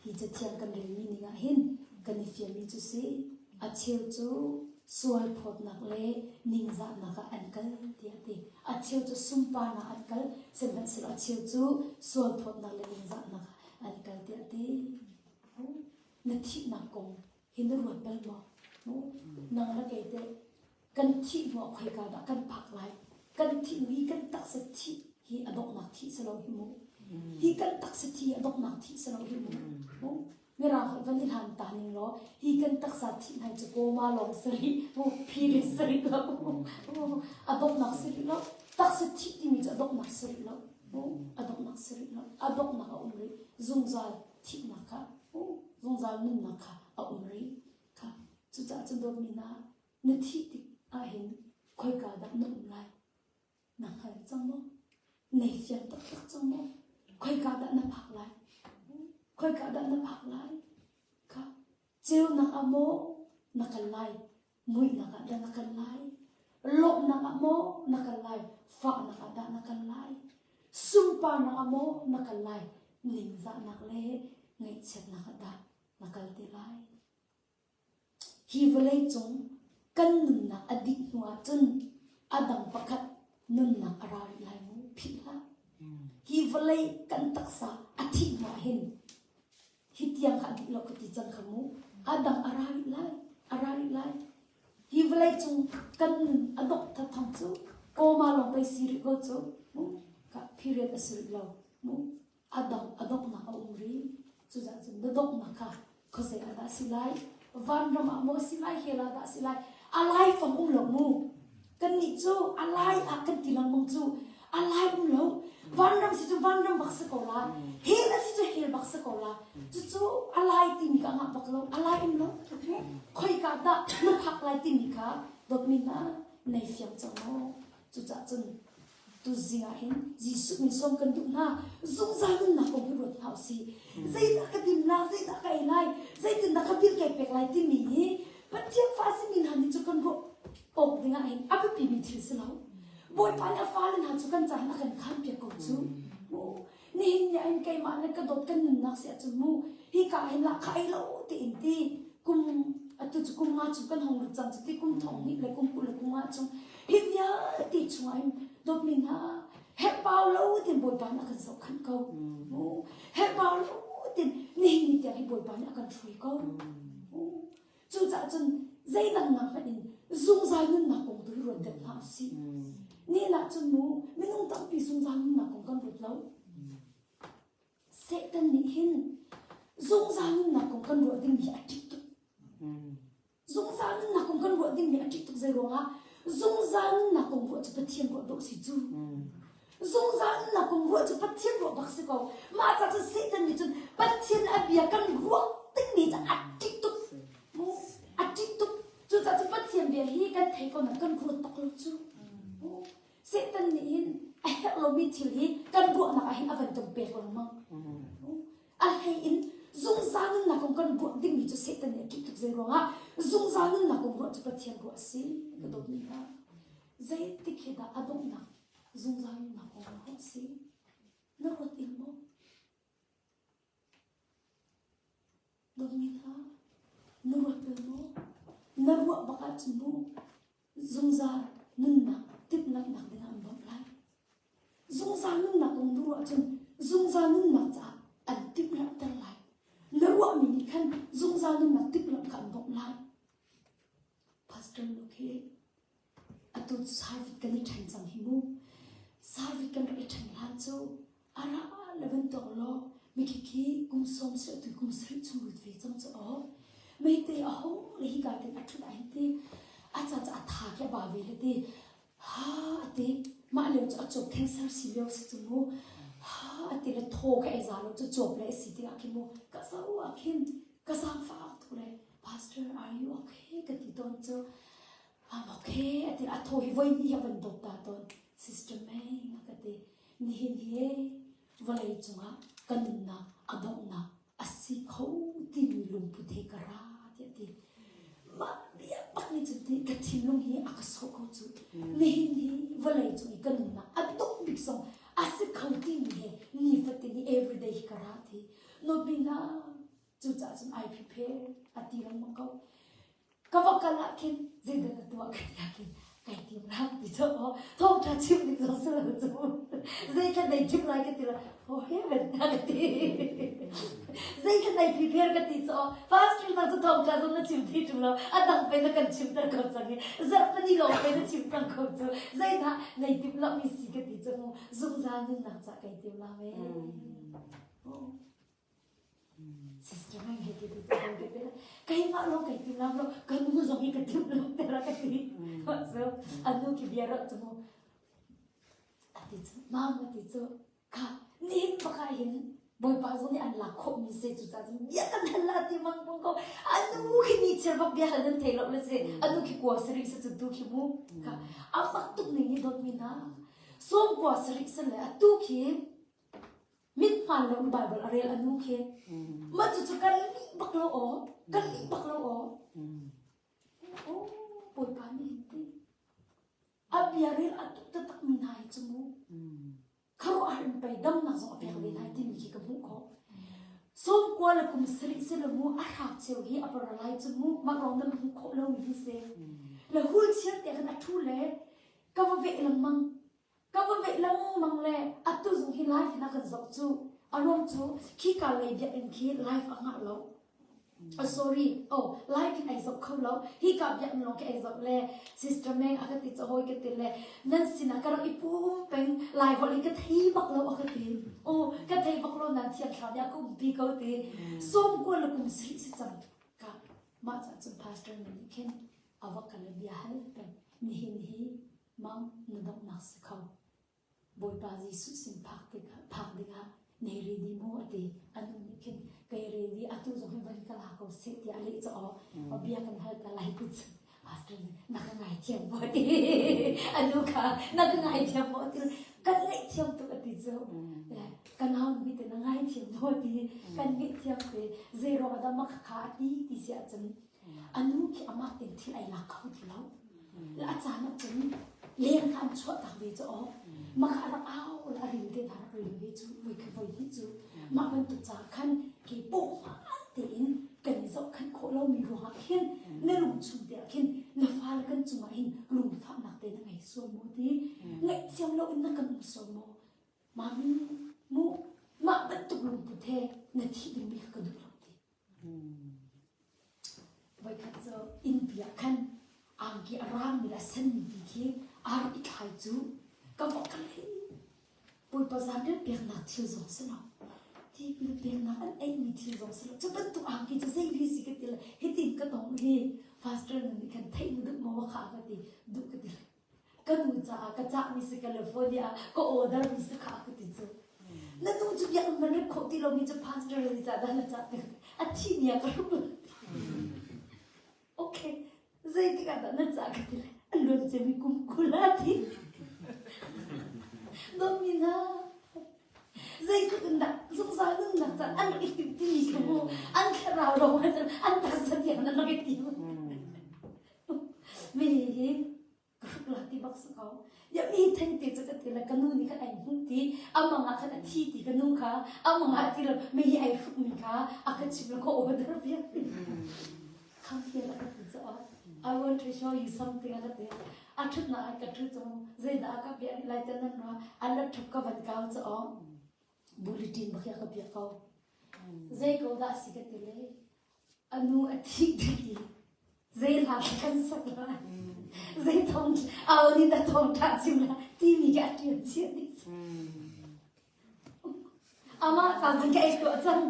A: hi cathiang kan relmi ning ah hin kan i fianmi cu si. A cheu cu sual phawtnak le ningzahnak ah an kal tiah a ti. A cheu cu sunparnak an kal, sihmanhsehlaw a cheu cu sual phawtnak le ningzahnak ah an kal tiah a ti. Na thihnak kong hi na ruat bal maw? Nang le kei teh kan thih hnuah khoika dah kan phak lai? Kan thih hi kan taksa thih hi a donghnak thih si lo hi mu. Hi kan taksa thi a donghnak thih si lo hi mu. Mirang holh van i hlan ta ning law hi kan taksa thih hna cu koma lawng si rih, phiri si rih lo. A donghnak si rih lo. Taksa thih timi cu a donghnak si rih lo. A donghnak si rih lo. A donghnak a um rih. Zungzal thihnak kha zungzal nunnak kha a um rih kha cucaah cun dawtmi hna na thih tik ahhin khoika dah na um lai na hngal cang maw nei fiang taktak cang maw khoika dah na phak lai khoika dah na phak lai kha ceunak ah maw na kal lai muihnak ah dah na kal lai lawmhnak ah maw na kal lai fahnak ah dah na kal lai sunparnak ah maw na kal lai ningzahnak le ngaihchiatnak ah dah na kal te lai hi vawlei cung kan nunnak a dih hnu ah cun a dang pakhat nunnak a ra rih lai mu philh hlah hi vawlei kan taksa a thih hnu ah hin Hi tiang kha a dih lo ka ti cang kha mu. A dang a ra rih lai, a ra rih lai. Hi vawlei cung kan nun a dongh thathang cu kawma lawng pei si rih ko cu. Mu ka period a si rih lo. Mu a dang a donghnak a um rih. Cucaah cun na donghnak kha khuazei ah dah si lai? Vanram ah maw si lai, hell ah dah si lai? A lai fang um lo mu. Kannih cu a lai ah kan ti lengmang cu a lai um lo. Vanram si cu vanram bak si ko la. Hell a si cu hell bak si ko la. Cucu a lai timi ka ngah bak lo. A lai um lo. Khoika dah na phak lai timi kha dawtmi hna nei fiang cang maw? Cucaah cun tuzing ah hin Jesuh min sawm kan duh hna. Zungzal nunnak kong hi ruat hna usih. Zeidah ka din la, zeidah ka ei lai, zeitindah ka bil kai pek lai timi hi Pathian fa simi hna nih cu kan ruah awk ding ah hin a biapimi thil si lo. Bawipa nih a fale hna cu kan caah a kan khanpiak ko cu. Nihin ni ah hin keimah le ka dawt kan nunnak si ahcun mu hi ka hin lah kha ei lo tiin ti kum atu cu kum nga chung kan hong lut cang cu ti kum thong hnih le kum 20 le kum nga chung hi vialte chungah hin dawtmi hna herhbau lo tin Bawipa nih a kan zohkhanh ko. Herhbau lo tin nihin ni tiang hi Bawipa nih a kan hruai ko. Cucaah cun zeidang nak hmanh in zungzal nunnak kong tu hi ruat deuh hna usih. Nihin ah cun mu minung tampi zungzal nunnak kong kan ruat lo. Satan nih hin zungzal nunnak kong kan ruah ding hi a ṭih tuk. Zungzal nunnak kong kan ruah dingmi a ṭih tuk zei ruangah zungzal nunnak kong ruah cu Pathian ruah dawh si cu. Zungzal nunnak kong ruah cu Pathian ruah bak si ko. Mah ca cun Satan nih cun Pathian a bia kan ruah dingmi cu a ṭih tuk. Mu a ṭih tuk. Cucaah cun Pathian bia hi kan thei ko na kan ruat bak lo cu. Satan nih hin a herh lomi thil hi kan ruahnak ah hin a van kan pek lengmang. A hlei in zungzal nunnak kong kan ruah dingmi cu Satan nih a ṭih tuk zei ruangah zungzal nunnak kong ruah cu Pathian ruah a si ka dawtmi hna. Zeitik hi dah a donghnak zungzal nunnak kong ruah a si? Na ruat ing maw? Dawtmi hna, na ruat bal maw? Na ruah bak ahcun mu zungzal nunnak timhlamhnak dingah an bawmh lai. Zungzal nunnak kong na ruah ahcun zungzal nunnak caah an timhlamhter lai. Na ruahmi nih khan zungzal nunnak timhlamh kha an bawmh lai. Pastor Luke hi atu service kan i ṭhen cang hi mu. Service kan rak i ṭhen hlan cu a ra le bantuk law mikhikhi kum sawm si tu kum sarih chung lut ve cang cu aw. Meite a hong le hi ka tin a ṭhut ah hin ti a ca ca a tha khi a ba ve le ti ha a ti mah lio cu a cawp cancer si lio si cu mu ha a ti le thaw kha ei za lo cu cawp le a si tikah khi mu ka zo ah khin ka zaangfah tuk le pastor are you okay ka ti tawn cu I'm okay. ti a thaw hi voi hnih a van dawp ta tawn. Sister Meng a ka ti. Nihin hi vawlei cungah ka nunnak a donghnak a si kho timi lungput he ka ra tiah ti. Mah bia bak nih cun ti ka thinlung hi a ka sawh ko cu. Nihin hi vawlei cung i ka nunnak a dongh bik zong a si kho timi he nifatin hi everyday hi ka ra ti. Nawlpi hna cucaah cun ai prepare a ti lengmang ko. Ka va kal ah khin zeidah na tuah ka ti ah khin kai tim rak ti cu aw thawngṭha chim ding zong si lo cu zeitluk dai chim lai ka ti lo oh heaven na ka ti zeitluk dai prepare ka ti cu aw pastor hna cu thawngṭha zong na chim ti ṭung lo a dang pe na kan chimter ko cang i zarhpini lawng pe na chim cang ko cu zeidah nei tim lo mi si ka ti cu mu zungzal nunnak ca kai tim la ve Sister ngai he ti ti ti ti keimah lawng kai tim lam lo ka nu zong hi ka tim lo tera ka ti so anu ki bia ro chu mu ati chu mam ati chu kha nin baka hin bawipa zong nih an lak khawh mi se cu ca cun bia kan hal la ti mang pung ko anu khi ni chir bak bia hal nan thei lo le se anu khi kua sari se chu tu khi mu kha amak tuk ning ni dot mi na som kua sari se le atu khi Mithmaan lo in Baibal a rel a nu khi. Mah cucu kan lih bak lo aw. Kan lih bak lo aw. Oh, Bawipa nih hin ti. A bia rel a tuk taktak mi hna hi cu mu. Khuaruahhar in pei damnak zong a pek ve hna timi khi ka hmuh khawh. Sawm kua le kum sarih si lo mu a hrak cheu hi a paralai cu mu mah rong nan hmuh khawh lomi hi si. Le hul chiar te khan a ṭhu le ka va veh lengmang. Ka va veih lengmang le atu zong hi live in a kan zoh cu. A ruang cu khika lei biakinn khi live a ngah lo. Oh, sorry. Oh, live in ai zoh kho lo. Hika biakinn lawng khi ai zoh le sister Meng a ka ti cu hawi ka ti le nan sinah ka rak i pum peng lai holh hi ka thei bak lo a ka ti. Oh, ka thei bak lo nan thiang thlarau nih a ka umpi ko ti. Sawm kua le kum sarih si cang. Ka mah cah cun pastor nih khin a va kal le bia hal peng. Nihin hi Mang na donghnak si kho. Bawipa Jesuh sin phak tikah phak dingah nei ready maw a ti. Anu nih khin kei ready atu zong hi van ka la ko seh tiah a leh caw. A bia kan hal ta lai ti cu. Pastor nih na ka ngaithiam maw ti. Anu kha na ka ngaithiam maw ti. Kan ngaihthiam tuk a ti cu. Ka nau nu te na ngaithiam maw ti. Kan ngaihthiam te zei ruang ah dah mah kha a ti ti si ahcun Anu khi amah tein thil ai lak kho ti lo. Le a caan ahcun leng kha an chuah tak ve cu aw. Mah kha a rak au le a ril te hna rak ril ve cu voi kha voi hnih cu mah bantuk caah khan ke pawhman tein kan i zohkhenh khawh lomi ruangah khin na lung chung te ah khin na fale kan cungah hin lungfahnak te na ngei sual maw ti ngaihthiam loin na kan um sual maw mami mu mah bantuk lungput he na thih dingmi kha ka duh lo ti Voikhat cu innpi ah khan angki a raangmi le a senmi ti khi aa rak i thlai cu ka vok ka lei. Bawipa zaanrian peknak thil zong si lo. Tipil peknak an eimi thil zong si lo. Cu bantuk angki cu zei hi si ka ti le hitin ka tong hi pastor nu nih khan theih na duh maw kha ka ti duh ka ti le Ka nu caah ka cahmi si California ah ka order mi si kha ka ti cu. Na nu cu biakinn man rit khawh ti lomi cu pastor ni cah dah na cah ti a thi ni ah ka hruk. Okay, zeitik ah dah na cah ka ti le a luan ciami kum 20 a thi. Dawtmi hna, zeitluk in dah zungzal nunnak caan an rak i timh timi kha mu an thlarau lawng an taksa tiang an rak i tim. Mi hi ka hruk la ti bak si ko. Ya mi theng te cu ka ti le ka nu nih khan ai hmuh ti amang ah khan a thi ti ka nu kha amang ah ti lo mi hi ai hruk mi kha a ka chim le ka order piak. Come here a ka ti cu I want to show you something a ka ti. A thutnak ah ka thu cu zeidah a ka piah lai te nan ra a laptop ka van kau cu bulletin bak ya ka piak ko. Zei ko dah si ka ti le A nu a thih dih i zei hla kan sak lai, zei thawng au nih dah thawngṭha chim lai timi khi a ṭial chih dih. Amah ca cun ka ei tuah cang.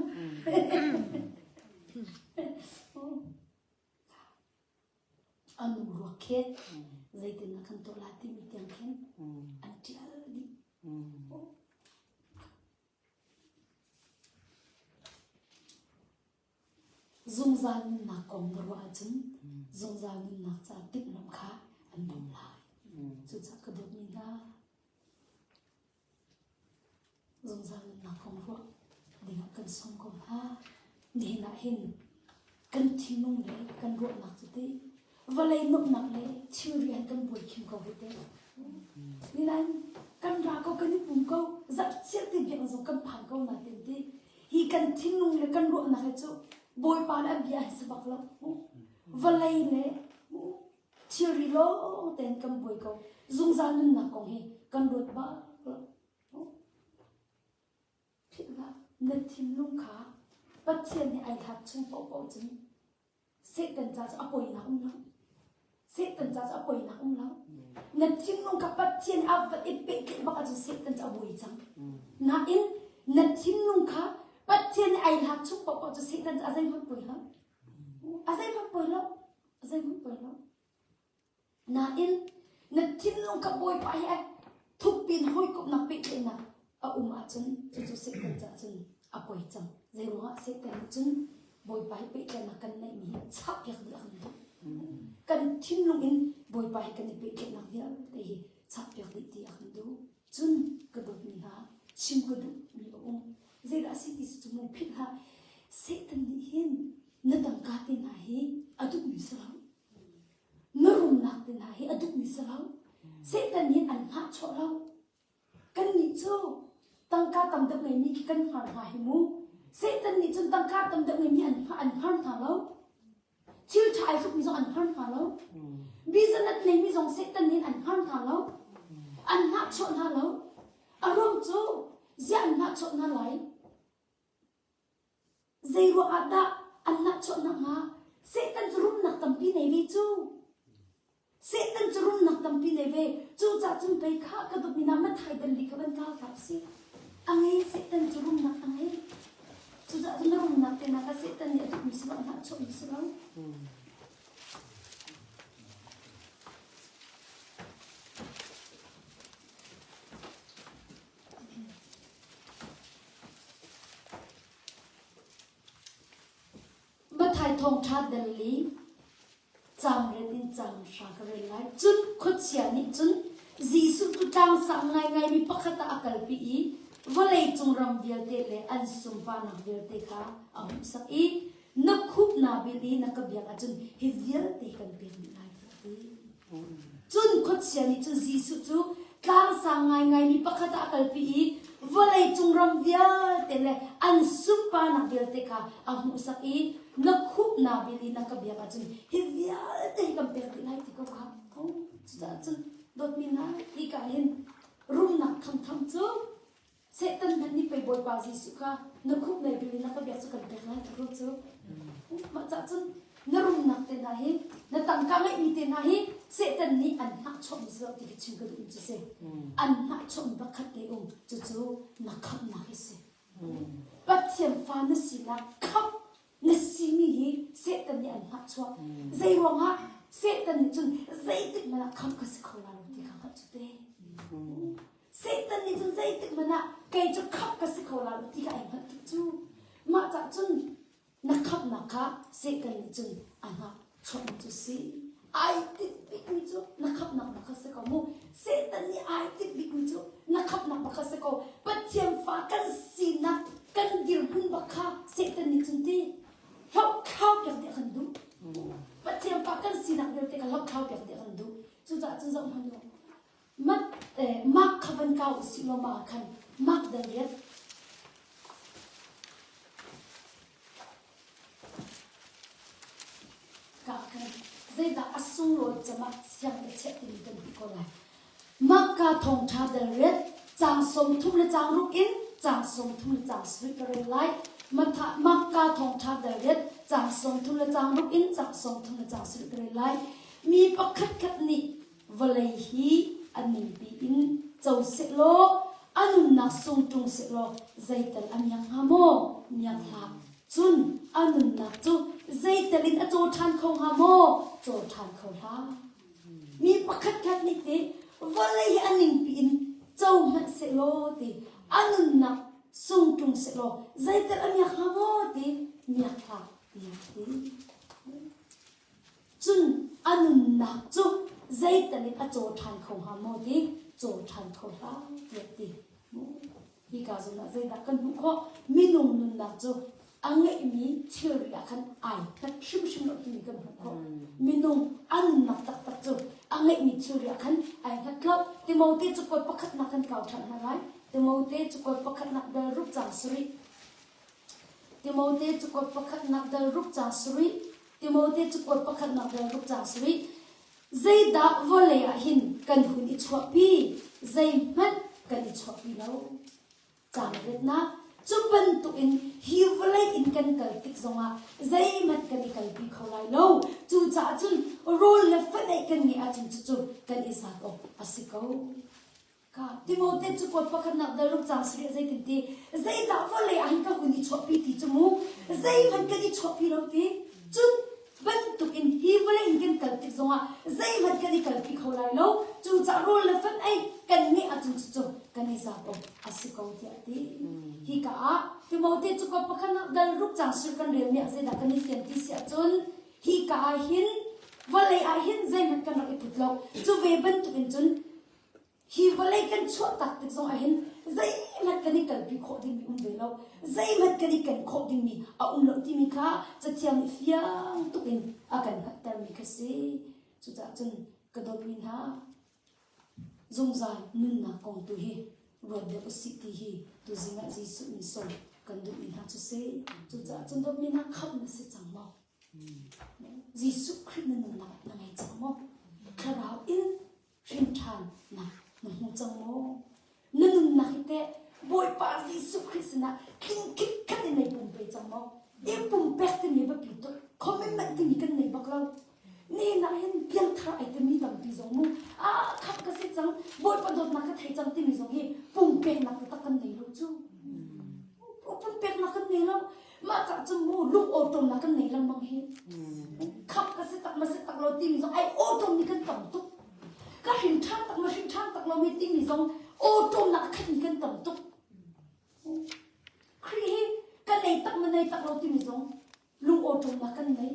A: A nu ruak khi zeitin na kan tuah lai timi tiang khin an ṭial dih. Zungzal nunnak kong na ruah ahcun zungzal nunnak caah timhlamh kha an bawmh lai. Cucaah ka dawtmi hna, zungzal nunnak kong ruah dingah kan sawm ko hna. Nihin ah hin kan thinlung le kan ruahnak cu ti vawlei nuamhnak le thilri han kan buai khim ko hi te. Ninain kan ra ko kan i pum ko zarhchiat te biakinn zong kan phan ko na tin ti hi kan thinlung le kan ruahnak hi cu Bawipa le an bia an si bak lo. Vawlei le thilri lawng tein kan buai ko. Zungzal nunnak kong hi kan ruat bak lo. Philh hlah, na thinlung kha Pathian nih ai thlak chung paohpaoh cun Satan ca cu a poinak um lo. Satan ca cu a poinak um lo. Na thinlung kha Pathian a va i pehtlaih bak ahcun Satan cu a buai cang. Nain na thinlung kha Pathian nih ai lak chung paohpaoh cu Satan cu a zeihmanh poi lo. A zeihmanh poi lo. A zeihmanh poi lo. Nain na thinlung kha Bawipa he thukpi in hawikomhnak pehtlaihnak a um ahcun cucu Satan caah cun a poi cang. Zeiruangah Satan nih cun Bawipa he pehtlaihnak kan neihmi hi chahpiak dih a kan duh. Kan thinlung in Bawipa he kan i pehtlaihnak vialte hi chahpiak dih ti a kan duh. Cun ka dawtmi hna chim ka duhmi a um. Zeidah a si ti cu mu philh hlah. Satan nih hin na tangka te hna hi a duhmi si lo. Na rumnak te hna hi a duhmi si lo. Satan nih an hnahchuah lo. Kannih cu tangka tam deuh ngeimi khi kan hngar hna hi mu. Satan nih cun tangka tam deuh ngeimi an an hngar hna lo. Thil ṭha ai hrukmi zong an hngar hna lo. Business neimi zong Satan nih an hngar hna lo. An hnahchuah hna lo. A ruang cu ziah an hnahchuah hna lai? Zeiruang ah dah an nahchuahnak hnga? Satan cu rumnak tampi nei ve cu. Satan cu rumnak tampi nei ve. Cucaah cun pei kha ka dawtmi hna Matthai dal li kha van kal hlah usih. A ngei Satan cu rumnak a ngei. Cucaah cun na rumnak te hna kha Satan nih a duhmi si lo, a nahchuahmi si lo. Matthai thawngṭha dal li caang riat in caang hra ka rel lai. Cun khuachia nih cun Jesuh cu tlangsang ngaingaimi pakhat ah a kalpi i vawleicung ram vialte le an sunparnak vialte kha a hmuhsak i na khup naa bil i na ka biak ahcun hi vialte kan pek dih lai tiah a ti. Cun khuachia nih cun Jesuh cu tlangsang ngaingaimi pakhat ah a kalpi i vawleicung ram vialte le an sunparnak vialte kha a hmuhsak i na khup naa bil i na ka biak ahcun hi vialte hi kan pek dih lai ti ko kha. Cucaah cun dawtmi hna, hika hin rumnak thangthang cu Satan hmanh nih pei Bawipa Jesuh kha na khup nei bil in na ka biak cu kan pek lai ti ko cu. Mah cah cun na rumnak te hna hi na tangka ngeihmi te hna hi Satan nih an hnahchuahmi si lo ti khi chim ka duh cu si. An hnahchuahmi pakhat te um cucu na khamhnak hi si. Pathian fa na sinak khamh na simi hi Satan nih an hnahchuah. Zei ruangah Satan nih cun zeitik hmanh ah khamh ka si kho la lo ti kha hngalh cu te. Satan nih cun zeitik hmanh ah kei cu khamh ka si kho la lo ti kha ai hngalh tuk cu. Mah cah cun na khamhnak kha Satan nih cun a hnahchuahmi cu si. Ai tinh bikmi cu na khamhnak bak kha si ko mu. Satan nih ai tinh bikmi cu na khamhnak bak kha si ko. Pathian fa kan sinak kan dirhmun bak kha Satan nih cun ti hlohthlau piak dih a kan duh. Pathian fa kan sinak vialte kha hlohthlau piak dih a kan duh. Cucaah cun zoh hmanh u. Mark kha van kau usih law mah ah khan Mark dal riat. Ka khan zeidah a sunglawi cem ah siang ka chiah timi kan ti ko lai. Mark ka thawngṭha dal riat caang 30 le caang ruk in caang 30 le caang sarih ka rel lai. Mark ka thawngṭha dal riat caang 30 le caang ruk in caang 30 le caang sarih ka rel lai. Mi pakhatkhat nih vawlei hi a ningpi in co sehlaw a nunnak sung ṭung sehlaw zeital a miak hnga maw? Miak hlah. Cun a nunnak cu zeital in a caw ṭhan kho hnga maw? Caw ṭhan kho hlah. Mi pakhatkhat nih te vawlei hi a ningpi in co hmanh sehlaw ti a nunnak sung ṭung sehlaw zeital a miak hnga maw ti miak hlah tiah a ti. Cun a nunnak cu Zeital in a caw ṭhan kho hnga maw ti? Caw ṭhan kho hlah tiah ti. Hika zawn ah zeidah kan hmuh khawh? Minung nunnak cu a ngeihmi thilri ah khan ai hngat hrimhrim lo timi kan hmuh khawh. Minung a nunnak taktak cu a ngeihmi thilri ah khan ai hngat lo. Timote cakuat pakhatnak kan kau ṭhan hna lai. Timote cakuat pakhatnak dal ruk caang sarih. Timote cakuat pakhatnak dal ruk caang sarih. Timote cakuat pakhatnak dal ruk caang sarih. Zeidah vawlei ah hin kan hun i chuahpi? Zeihmanh kan i chuahpi lo. Caang riatnak cu bantukin hi vawlei in kan kal tik zongah zeihmanh kan i kalpi kho lai lo. Cucaah cun rawl le faneih kan ngeih ahcun cucu kan i zat awk a si ko. Ka Timote cu kuat pakhatnak dal ruk caang sarih zeitin ti zeidah vawlei ah hin ka hun i chuahpi ti cu mu zeihmanh kan i chuahpi lo ti cun bantuk in hi vawlei in kan kal tik zongah zeihmanh kan i kalpi kho lai lo cucaah rawl le fan ei kan ngeih ahcun cucu kan i zat awk a si ko tiah ti hika ah Timote cu kuat pakhatnak dal ruk caang sarih kan relmi ah zeidah kan i fian ti si ahcun hika ah hin vawlei ah hin zeihmanh kan rak i put lo cu ve bantuk in cun Hi vawlei kan chuahtak tik zong ahhin zeihmanh kan i kalpi khawh dingmi um ve lo. Zeihmanh kan i ken khawh dingmi a um lo timi kha Cathiang nih fiang tuk in a kan hngalhtermi kha si. Cucaah cun ka dawtmi hna, zungzal nunnak kong tu hi ruat deuh usih ti hi tuzing ah Jesuh min sawm kan duhmi hna cu si. Cucaah cun dawtmi hna khamh na si cang maw? Jesuh Khrih na nunnak na ngei cang maw? Thlarau in hrin ṭhan na na hmu cang maw? Na nunnak hi teh Bawipa Jesuh Khrih sinah tling khitkhat in nei pumpe cang maw? I pumpek timi biapi tuk commitment timi kan nei bak lo. Nihin ah hin piangthar ai timi tampi zong mu ah khap ka si cang Bawipa dawtnak ka thei cang timi zong hi pumpeknak taktak kan nei lo cu. Pumpeknak kan nei lo. Mah cah cun mu lung awṭawmnak kan nei lengmang hi. Khap ka si tak ma si tak lo timi zong ai awṭawm mi kan tam tuk. Ka hrin ṭhan tak ma hrin ṭhan tak lo mi timi zong awṭawmnak a khat mi kan tam tuk. Khrih hi ka nei tak ma nei tak lo timi zong lung awṭawmnak kan nei.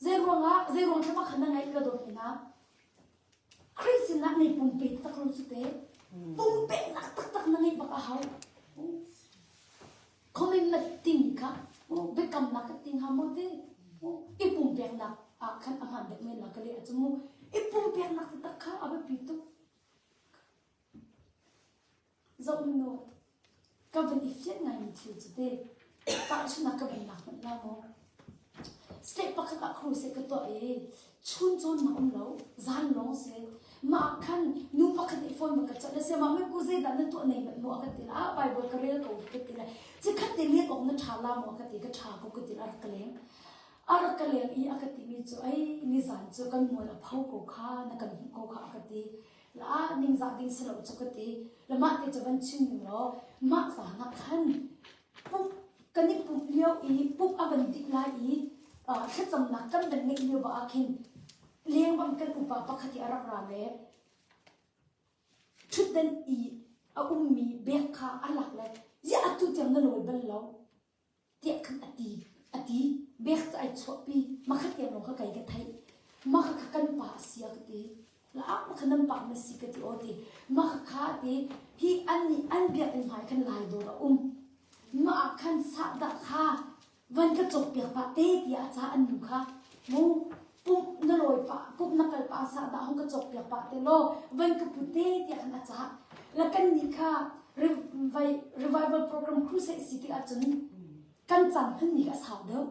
A: Zei ruangah zei ruang thlama khan na ngaih ka dawt mi hna. Khrih sinah nei pumpe tak lo cu te. Pumpeknak taktak na ngeih bak a hau. Commitment timi kha biakamnak ka ti hnga maw ti i pumpeknak ah khan a hmaan deuh men la ka leh ahcun mu i pumpeknak taktak kha a biapi tuk. Zoh nu ka van i fian ngaimi thil cu te tahchunhnak ka van lak hmanh la maw Step pakhat ah crusade ka tuah i chun cawnnak um lo zan lawng si mah khan nu pakhat nih phone va ka chawnh le mah ku zeidah na tuah nei manh maw a ka ti ah Bible ka rel ko ka ti le cikhat te len awk na ṭha la maw ka ti ka ṭha ko ka ti a rak ka leng a rak ka leng i a ka timi cu ei nizan cu kan mual a pho ko kha na kan hmuh ko kha a ka ti la ningzah ding si lo cu ka ti le mah te cu van chim ning law mah zan ah khan Pumh kan i pumh lio i pumh a van dih lai i thlacamnak kan van ngeih lio ah khin lengmang kan upa pakhat i a rak ra le ṭhutdan i a ummi bek kha a lak le ziah atu tiang na lawi bal lo tiah khan a ti a ti bek cu ai chuahpi makhat tiang lawng kha kei ka theih mah kha kan pa a si a ka ti La ma kha nan pa na si ka ti aw ti ma kha ti hi an nih an biakinn hmai khan lai dawr a um mah ah khan sahdah kha van ka cawkpiak pah te tiah a ca an nu kha mu pumh na lawi pah pumh na kal pah sahdah hong ka cawkpiak pah te law van ka pu te tiah khan a ca la kan nih kha revival program crusade si tik ahcun kan caan hman ni kha a sau deuh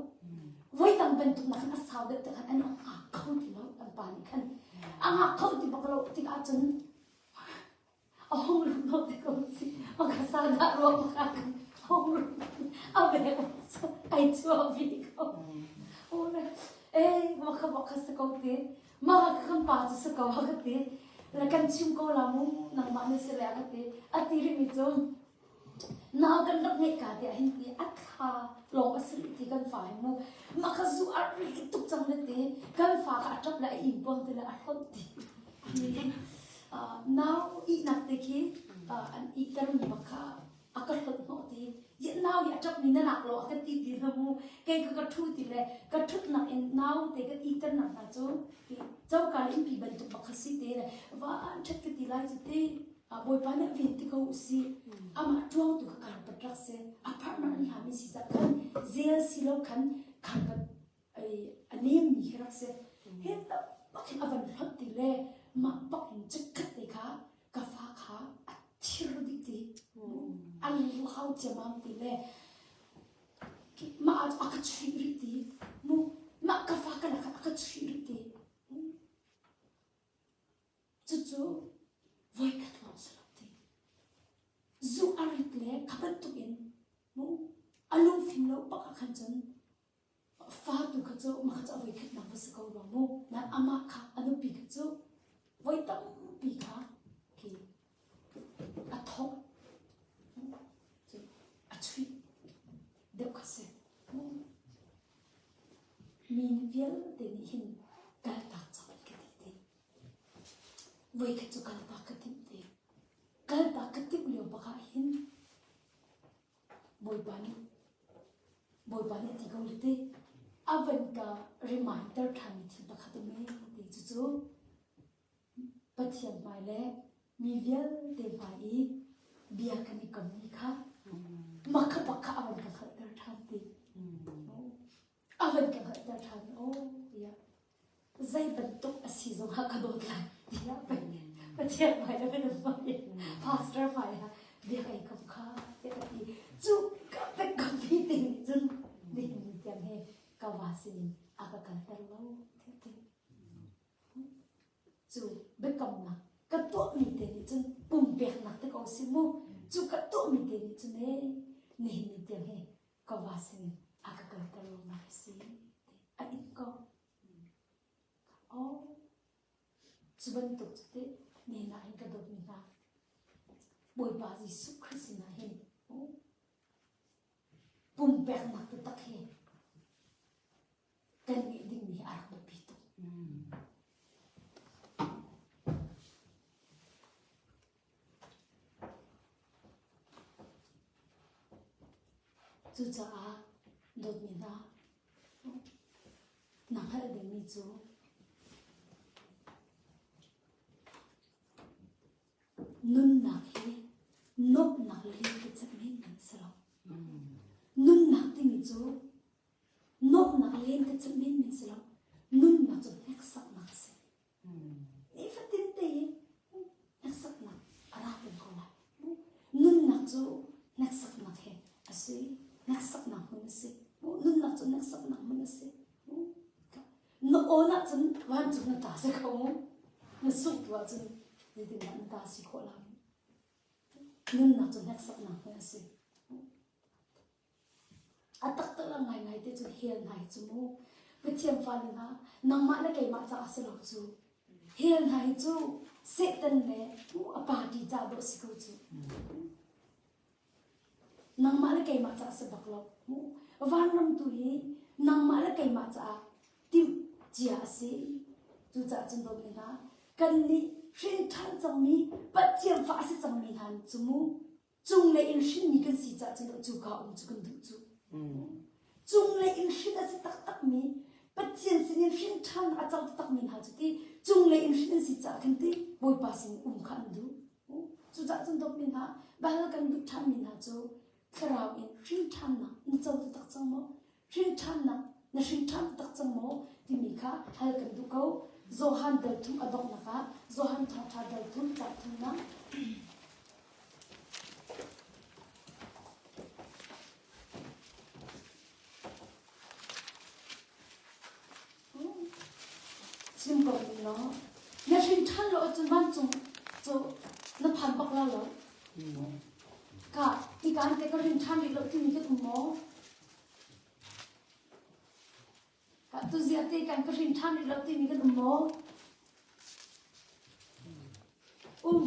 A: voi tam bantuk nak khan a sau deuh tik khan an ngak kho ti lo an pa nih khan a ngak kho ti bak lo tik ahcun a hong lut no te ko si a sa dah ruak bak ah khan hong lut a bek ai chuah vi ko eh ma kha bak kha sa ko te ma kha kan pa cu sa ko ka ti la kan chim ko la mu nangmah na si le ka ti a ti rih mi cu Nau kan rak ngeih ka te ah hin ti a thla lawng a si rih ti kan fa hi mu mah kha zu a ri tuk cang na ti kan fa kha a ṭap le a ingpuang ti le a hlonh ti nau ihnak te khi an ihter mi bak kha a ka hlonh hnawh ti nau nau nih a ṭapmi na lak lo a ka ti ti hna mu. Kei kha ka ṭhu ti le ka ṭhutnak in nau te ka iternak hna cu coka le innpi bantuk bak kha si te le va an ṭhat ka ti lai cu te. Bawipa nih a ven ti ko usih. Amah ṭuangtu kha karpat rak si. A pharhmar an hlami si cah khan zel si lo khan karpat a nemmi khi rak si. Hi bak hin a van hlot ti le mah bak in chikkhat te kha ka fa kha a thir dih ti. A lau ciamam ti le mah a ka chuih rih ti. Mu mah ka fa ka lakah a ka chuih rih ti. Cucu voikhat lawng si lo ti. Zu a rit le kha bantuk in mu a lungfim lo bak ah khan cun fa tu kha cu mah kha cu a voikhatnak va si ko rua mu. Nain amah kha a nupi kha cu voi tampi kha khi a thawk cu a chuih deuh kha si. Mi vialte nih hin kaltak cang ka ti te. Voikhat cu kaltak ka timh te. Kaltak ka timh lio bak ah hin Bawipa nih Bawipa nih a ti ko le te. A van ka reminder ṭhanmi thil pakhat um ee ti cucu Pathian hmai le mi vialte hmai i bia kan i kammi kha mah kha bak kha a van ka hngalhter ṭhan ti. A van ka hngalhter ṭhan aw tiah zei bantuk a si zongah ka dawt lai tiah Pathian hmai le minung hmai pastor hmai ah bia kai kam kha tiah ka ti. Cu ka pek ka pi te nih cun nihin ni tiang hi ka va sinin a ka kalter lo tiah ti. Cu biakamnak ka tuahmi te nih cun pumpeknak te ko si mu. Cu ka tuahmi te nih cun ee nihin ni tiang hi ka va sinin a ka kalter lonak a si a in ko. Oh, cu bantuk cu teh nihin ah hin ka dawtmi hna Bawipa Jesuh Khrist sinah hin pumpeknak taktak hi kan ngeih dingmi hi a rak biapi tuk. Cucaah dawtmi hna, na hngalh dingmi cu nunnak hi nuamhnak le lungtitcet menmen a si lo. Nunnak timi cu Nuamhnak lentecelh menmen si lo, nunnak cu hneksaknak a si. Nifatin te hi hneksaknak a ra peng ko lai. Nunnak cu hneksaknak he a si. Hneksaknak hmun a si. Nunnak cu hneksaknak hmun a si. Na awn ahcun vancung na ta si kho mu. Na sungh tu ahcun zeitindah na ta si khawh lai? Nunnak cu hneksaknak hmun a si. A taktak a ngaingai te cu hell hna hi cu mu. Pathian fale hna, nangmah le keimah caah si lo cu. Hell hna hi cu Satan le a party ca dawh si ko cu. Nangmah le keimah caah si bak lo. Vanram tu hi nangmah le keimah caah timh cia a si. Cucaah cun dawtmi hna, kan nih hrin ṭhan cangmi Pathian fa a si cangmi hna nih cu mu Cunglei in hrinmi kan si caah cun cuka um cu kan duh cu. Cunglei in hrin a si taktakmi Pathian sinin hrin ṭhan a cang taktakmi hna cu ti cunglei in hrin an si caah khin ti Bawipa sin um kha an duh. Cucaah cun dawtmi hna bal kan duh ṭhanmi hna cu thlarau in hrin ṭhannak na co taktak cang maw? Hrin ṭhannak na hrin ṭhan taktak cang maw? timi kha hal kan duh ko. Johan dal thum a donghnak ah Johan thawngṭha dal thum caang thumnak Chim ko ning law na hrin ṭhan lo ahcun vancung cu na phan bak la lo. Ka ikan te ka hrin ṭhan rih lo timi kan um maw? Ka tuzia te kan ka hrin ṭhan rih lo timi kan um maw? Um.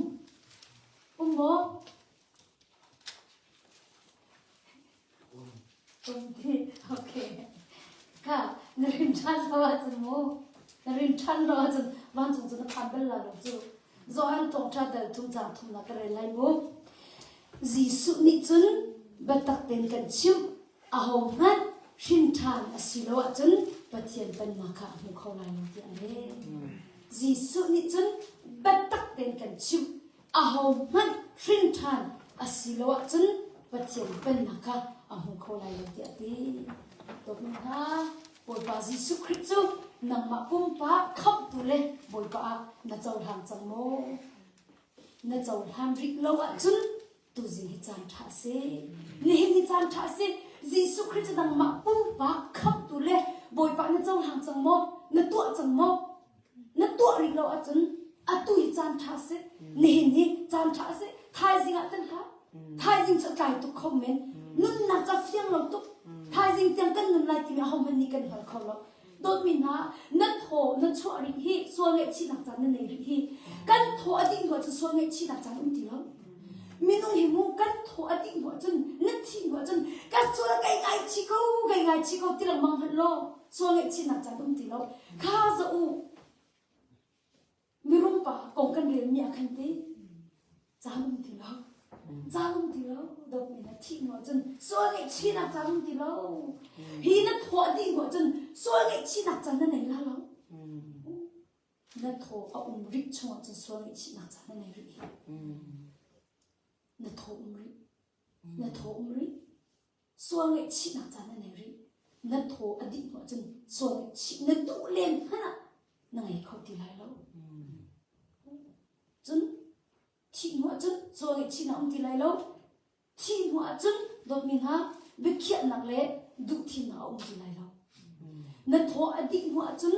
A: Um maw? Um ti. Okay. Ka na rin ṭhan lo ahcun mu. Na rin ṭhan lo ahcun vancung cu na phan bal la lo cu. Johan thawngṭha dal thum cang thum na ka rel lai mu. Jesuh nih cun. Biatak tein kan chimh, ahohmanh hrin ṭhan a si lo ahcun Pathian pennak kha a hmu kho lai lo tiah a leh. Jesuh nih cun biatak tein kan chimh, ahohmanh hrin ṭhan a si lo ahcun Pathian pennak kha a hmu kho lai lo tiah a ti. Dawtmi hna, Bawipa Jesuh Khrih cu nangmah pumpak khamhtu le Bawipa ah na cohlang cang maw? Na cohlan rih lo ahcun tuzing hi caan ṭha a si. Nihin hi caan ṭha a si. Jesuh Khrih cu nangmah pumpak khamhtu le Bawipa na cohlang cang maw? Na tuah cang maw? Na tuah rih lo ahcun atu hi caan ṭha a si. Nihin hi caan ṭha a si. Thaizing ah kan hlah. Thaizing cu a tlai tuk kho men. Nunnak cu a fiang lo tuk. Thaizing tiang kan nun lai timi ahohmanh nih kan hngal kho lo. Dawtmi hna, na thaw na chuah rih hi sual ngaihchihnak caan na nei rih hi. Kan thaw a dih hnu ahcun sual ngaihchihnak caan um ti lo. Minung hi mu kan thaw a dih hnu ahcun na thih hnu ahcun ka sual kai ngaichih ko kai ngaichih ko ti lengmang hmanh law sual ngaihchihnak caan um ti lo. Kha za u mirum pa kong kan relmi ah khan ti caan um ti lo. Caan um ti lo. Dawtmi na thih hnu ahcun sual ngaihchihnak caan um ti lo. Hi na thaw a dih hnu ahcun sual ngaihchihnak caan na nei la lo. Na thaw a um rih chung ahcun sual ngaihchihnak caan na nei rih hi. Na thaw um rih. Na thaw um rih. Sual ngaihchihnak caan na nei rih. Na thaw a dih hnu ahcun sual ngaihchih na duh len hmanh ah na ngei kho ti lai lo. Cun thih hnu ahcun sual ngaihchihnak um ti lai lo. Thih hnu ahcun dawtmi hna biakhiahnak le duhthimnak a um ti lai lo. Na thaw a dih hnu ahcun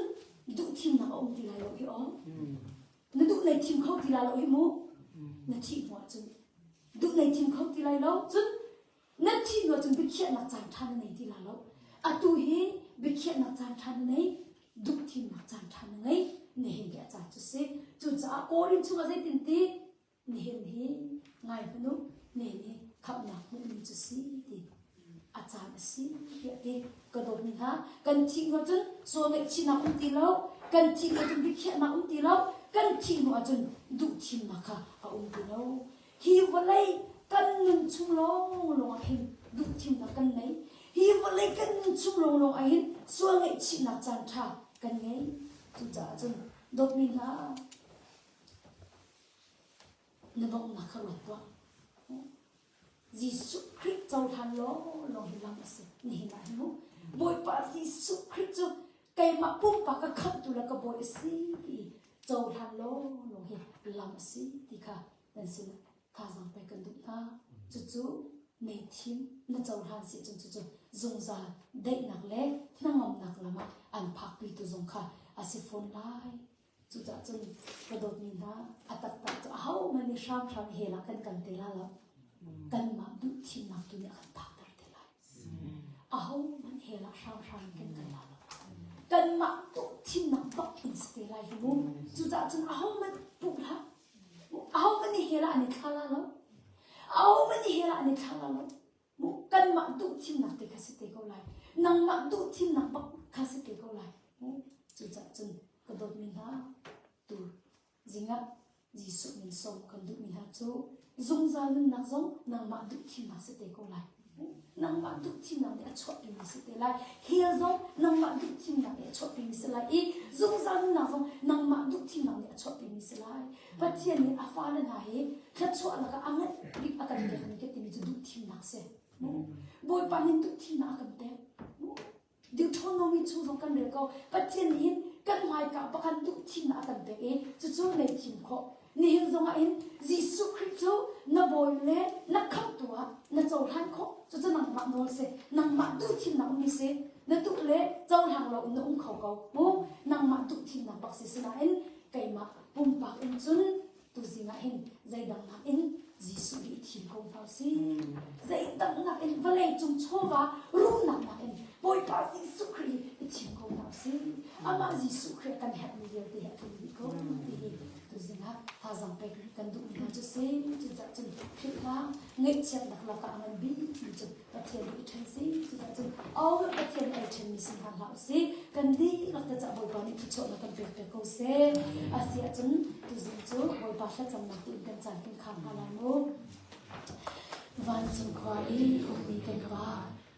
A: duhthimnak a um ti lai lo hi aw. Na duh nei thim kho ti lai lo hi mu. Na thih hnu ahcun duh nei thim kho ti lai lo. Cun na thih hnu ahcun biakhiahnak caan ṭha na nei ti lai lo. Atu hi biakhiahnak caan ṭha na nei, duhthimnak caan ṭha na ngei. Nihin hi a caan cu si. Cucaah Korin chungah zeitin ti nihin hi ngai hmanh u, nihin hi khamhnak hmuhmi cu si ti a caan a si tiah ti ka dawtmi hna kan thih hnu cun sual ngaihchihnak um ti lo kan thih hnu cun biakhiahnak um ti lo kan thih hnu ahcun duhthimnak kha a um ti lo hi vawlei kan nun chung lawnglawng ah hin duhthimnak kan nei hi vawlei kan nun chung lawnglawng ah hin sual ngaihchihnak caan ṭha kan ngei cucaah cun dawtmi hna Na donghnak kha ruat tuah. Jesuh Khrih cohlan lawnglawng hi lam a si. Nihin ah hin mu. Bawipa Jesuh Khrih cu keimah pumpak ka khamhtu le ka bawi a si ti cohlan lawnglawng hi lam a si ti kha nan sinah thazaang pek kan duh hna. Cucu nei thim na cohlan si cun cucu zungzal daihnak le hnangamnak lam ah an phakpitu zong kha a si fawn lai. Cucaah cun ka dawtmi hna, a taktak cu ahohmanh nih hramhram hell ah kan kal te la lo. Kanmah duh thimnak tu nih a kan phakter te lai. Ahohmanh hell ah hramhram in kan kal la lo. Kanmah duh thimnak bak in si te lai hi mu. Cucaah cun ahohmanh puh hlah. Ahohmanh nih hell ah an i thla la lo. Ahohmanh nih hell ah an i thla la lo. Kanmah duh thimnak te kha si te ko lai. Nangmah duh thimnak bak kha si te ko lai. Cucaah cun ka dawtmi hna tu zingah Jesuh min sawm kan duhmi hna cu zungzal nunnak zong nangmah duh thimnak si te ko lai. Nangmah duh thimnak nih a chuahpimi si te lai. Hell zong nangmah duh thimnak nih a chuahpimi si lai i zungzal nunnak zong nangmah duh thimnak nih a chuahpimi si lai. Pathian nih a fale hna hi thluachuah lakah a ngan bik a kan pekmi ka timi cu duhthimnak si. Bawipa nih duhthimnak a kan pek. Deuteronomy chung zong kan rel ko. Pathian nih hin kan hmaika pakhat duhthimnak a kan pek i cucu nei thim khawh. Nihin zongah hin Jesuh Khrih cu na bawi le na khamhtu ah na cohlan khawh. Cucu nangmah nawl si. Nangmah duhthimnak ummi si. Na duh le cohlang lo in na um kho ko. Mu nangmah duhthimnak bak si sinain keimah pumpak in cun tuzing ah hin zeidang nakin Jesuh hi i thim ko hna usih. Zeidang nakin vawlei cung chawva rumnak nakin Bawipa Jesuh Khrih hi i thim ko hna usih. Amah Jesuh Khrih kan herhmi vialte hi a tlung dih ko ti hi tuzing ah thazaang pek kan duhmi hna cu si. Cucaah cun Khrihfa ngaihchiatnak lakah a ngan bikmi cu Pathian nih i ṭhen si. Cucaah cun oh Pathian nih ai ṭhenmi si hna hlah usih. Kan dihlak te cah Bawipa nih thluachuahnak kan pek piak ko seh. A si ahcun tuzing cu Bawipa thlacamnak tiin kan caan kan khar hna lai mu. Vancung khua i ummi kan Pa,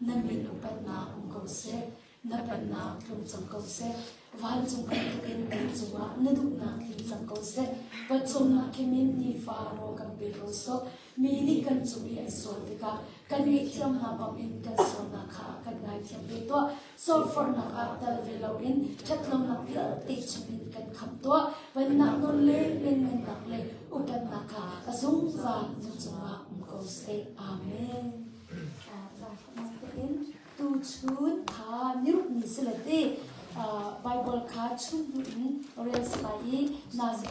A: na min upatnak um ko seh. Na pennak tlung cang ko seh. Vancung bantukin kan cungah na duhnak tling cang ko seh. Pawcawmnak khimin nifa rawl kan pe ko sawh. Mi nih kan cung i an sual tikah kan ngaihthiam hna bangin kan sualnak kha kan ngaithiam ve tuah. Sualforhnak ah tel ve loin ṭhatlonak vialte chungin kan khamh tuah. Pennak nawl le lianngannak le upatnak kha a zungzal na cungah um ko seh. Amen. Tuchun kha niruk ni si le ti Bible kha chun hnu in rel si lai i nazi.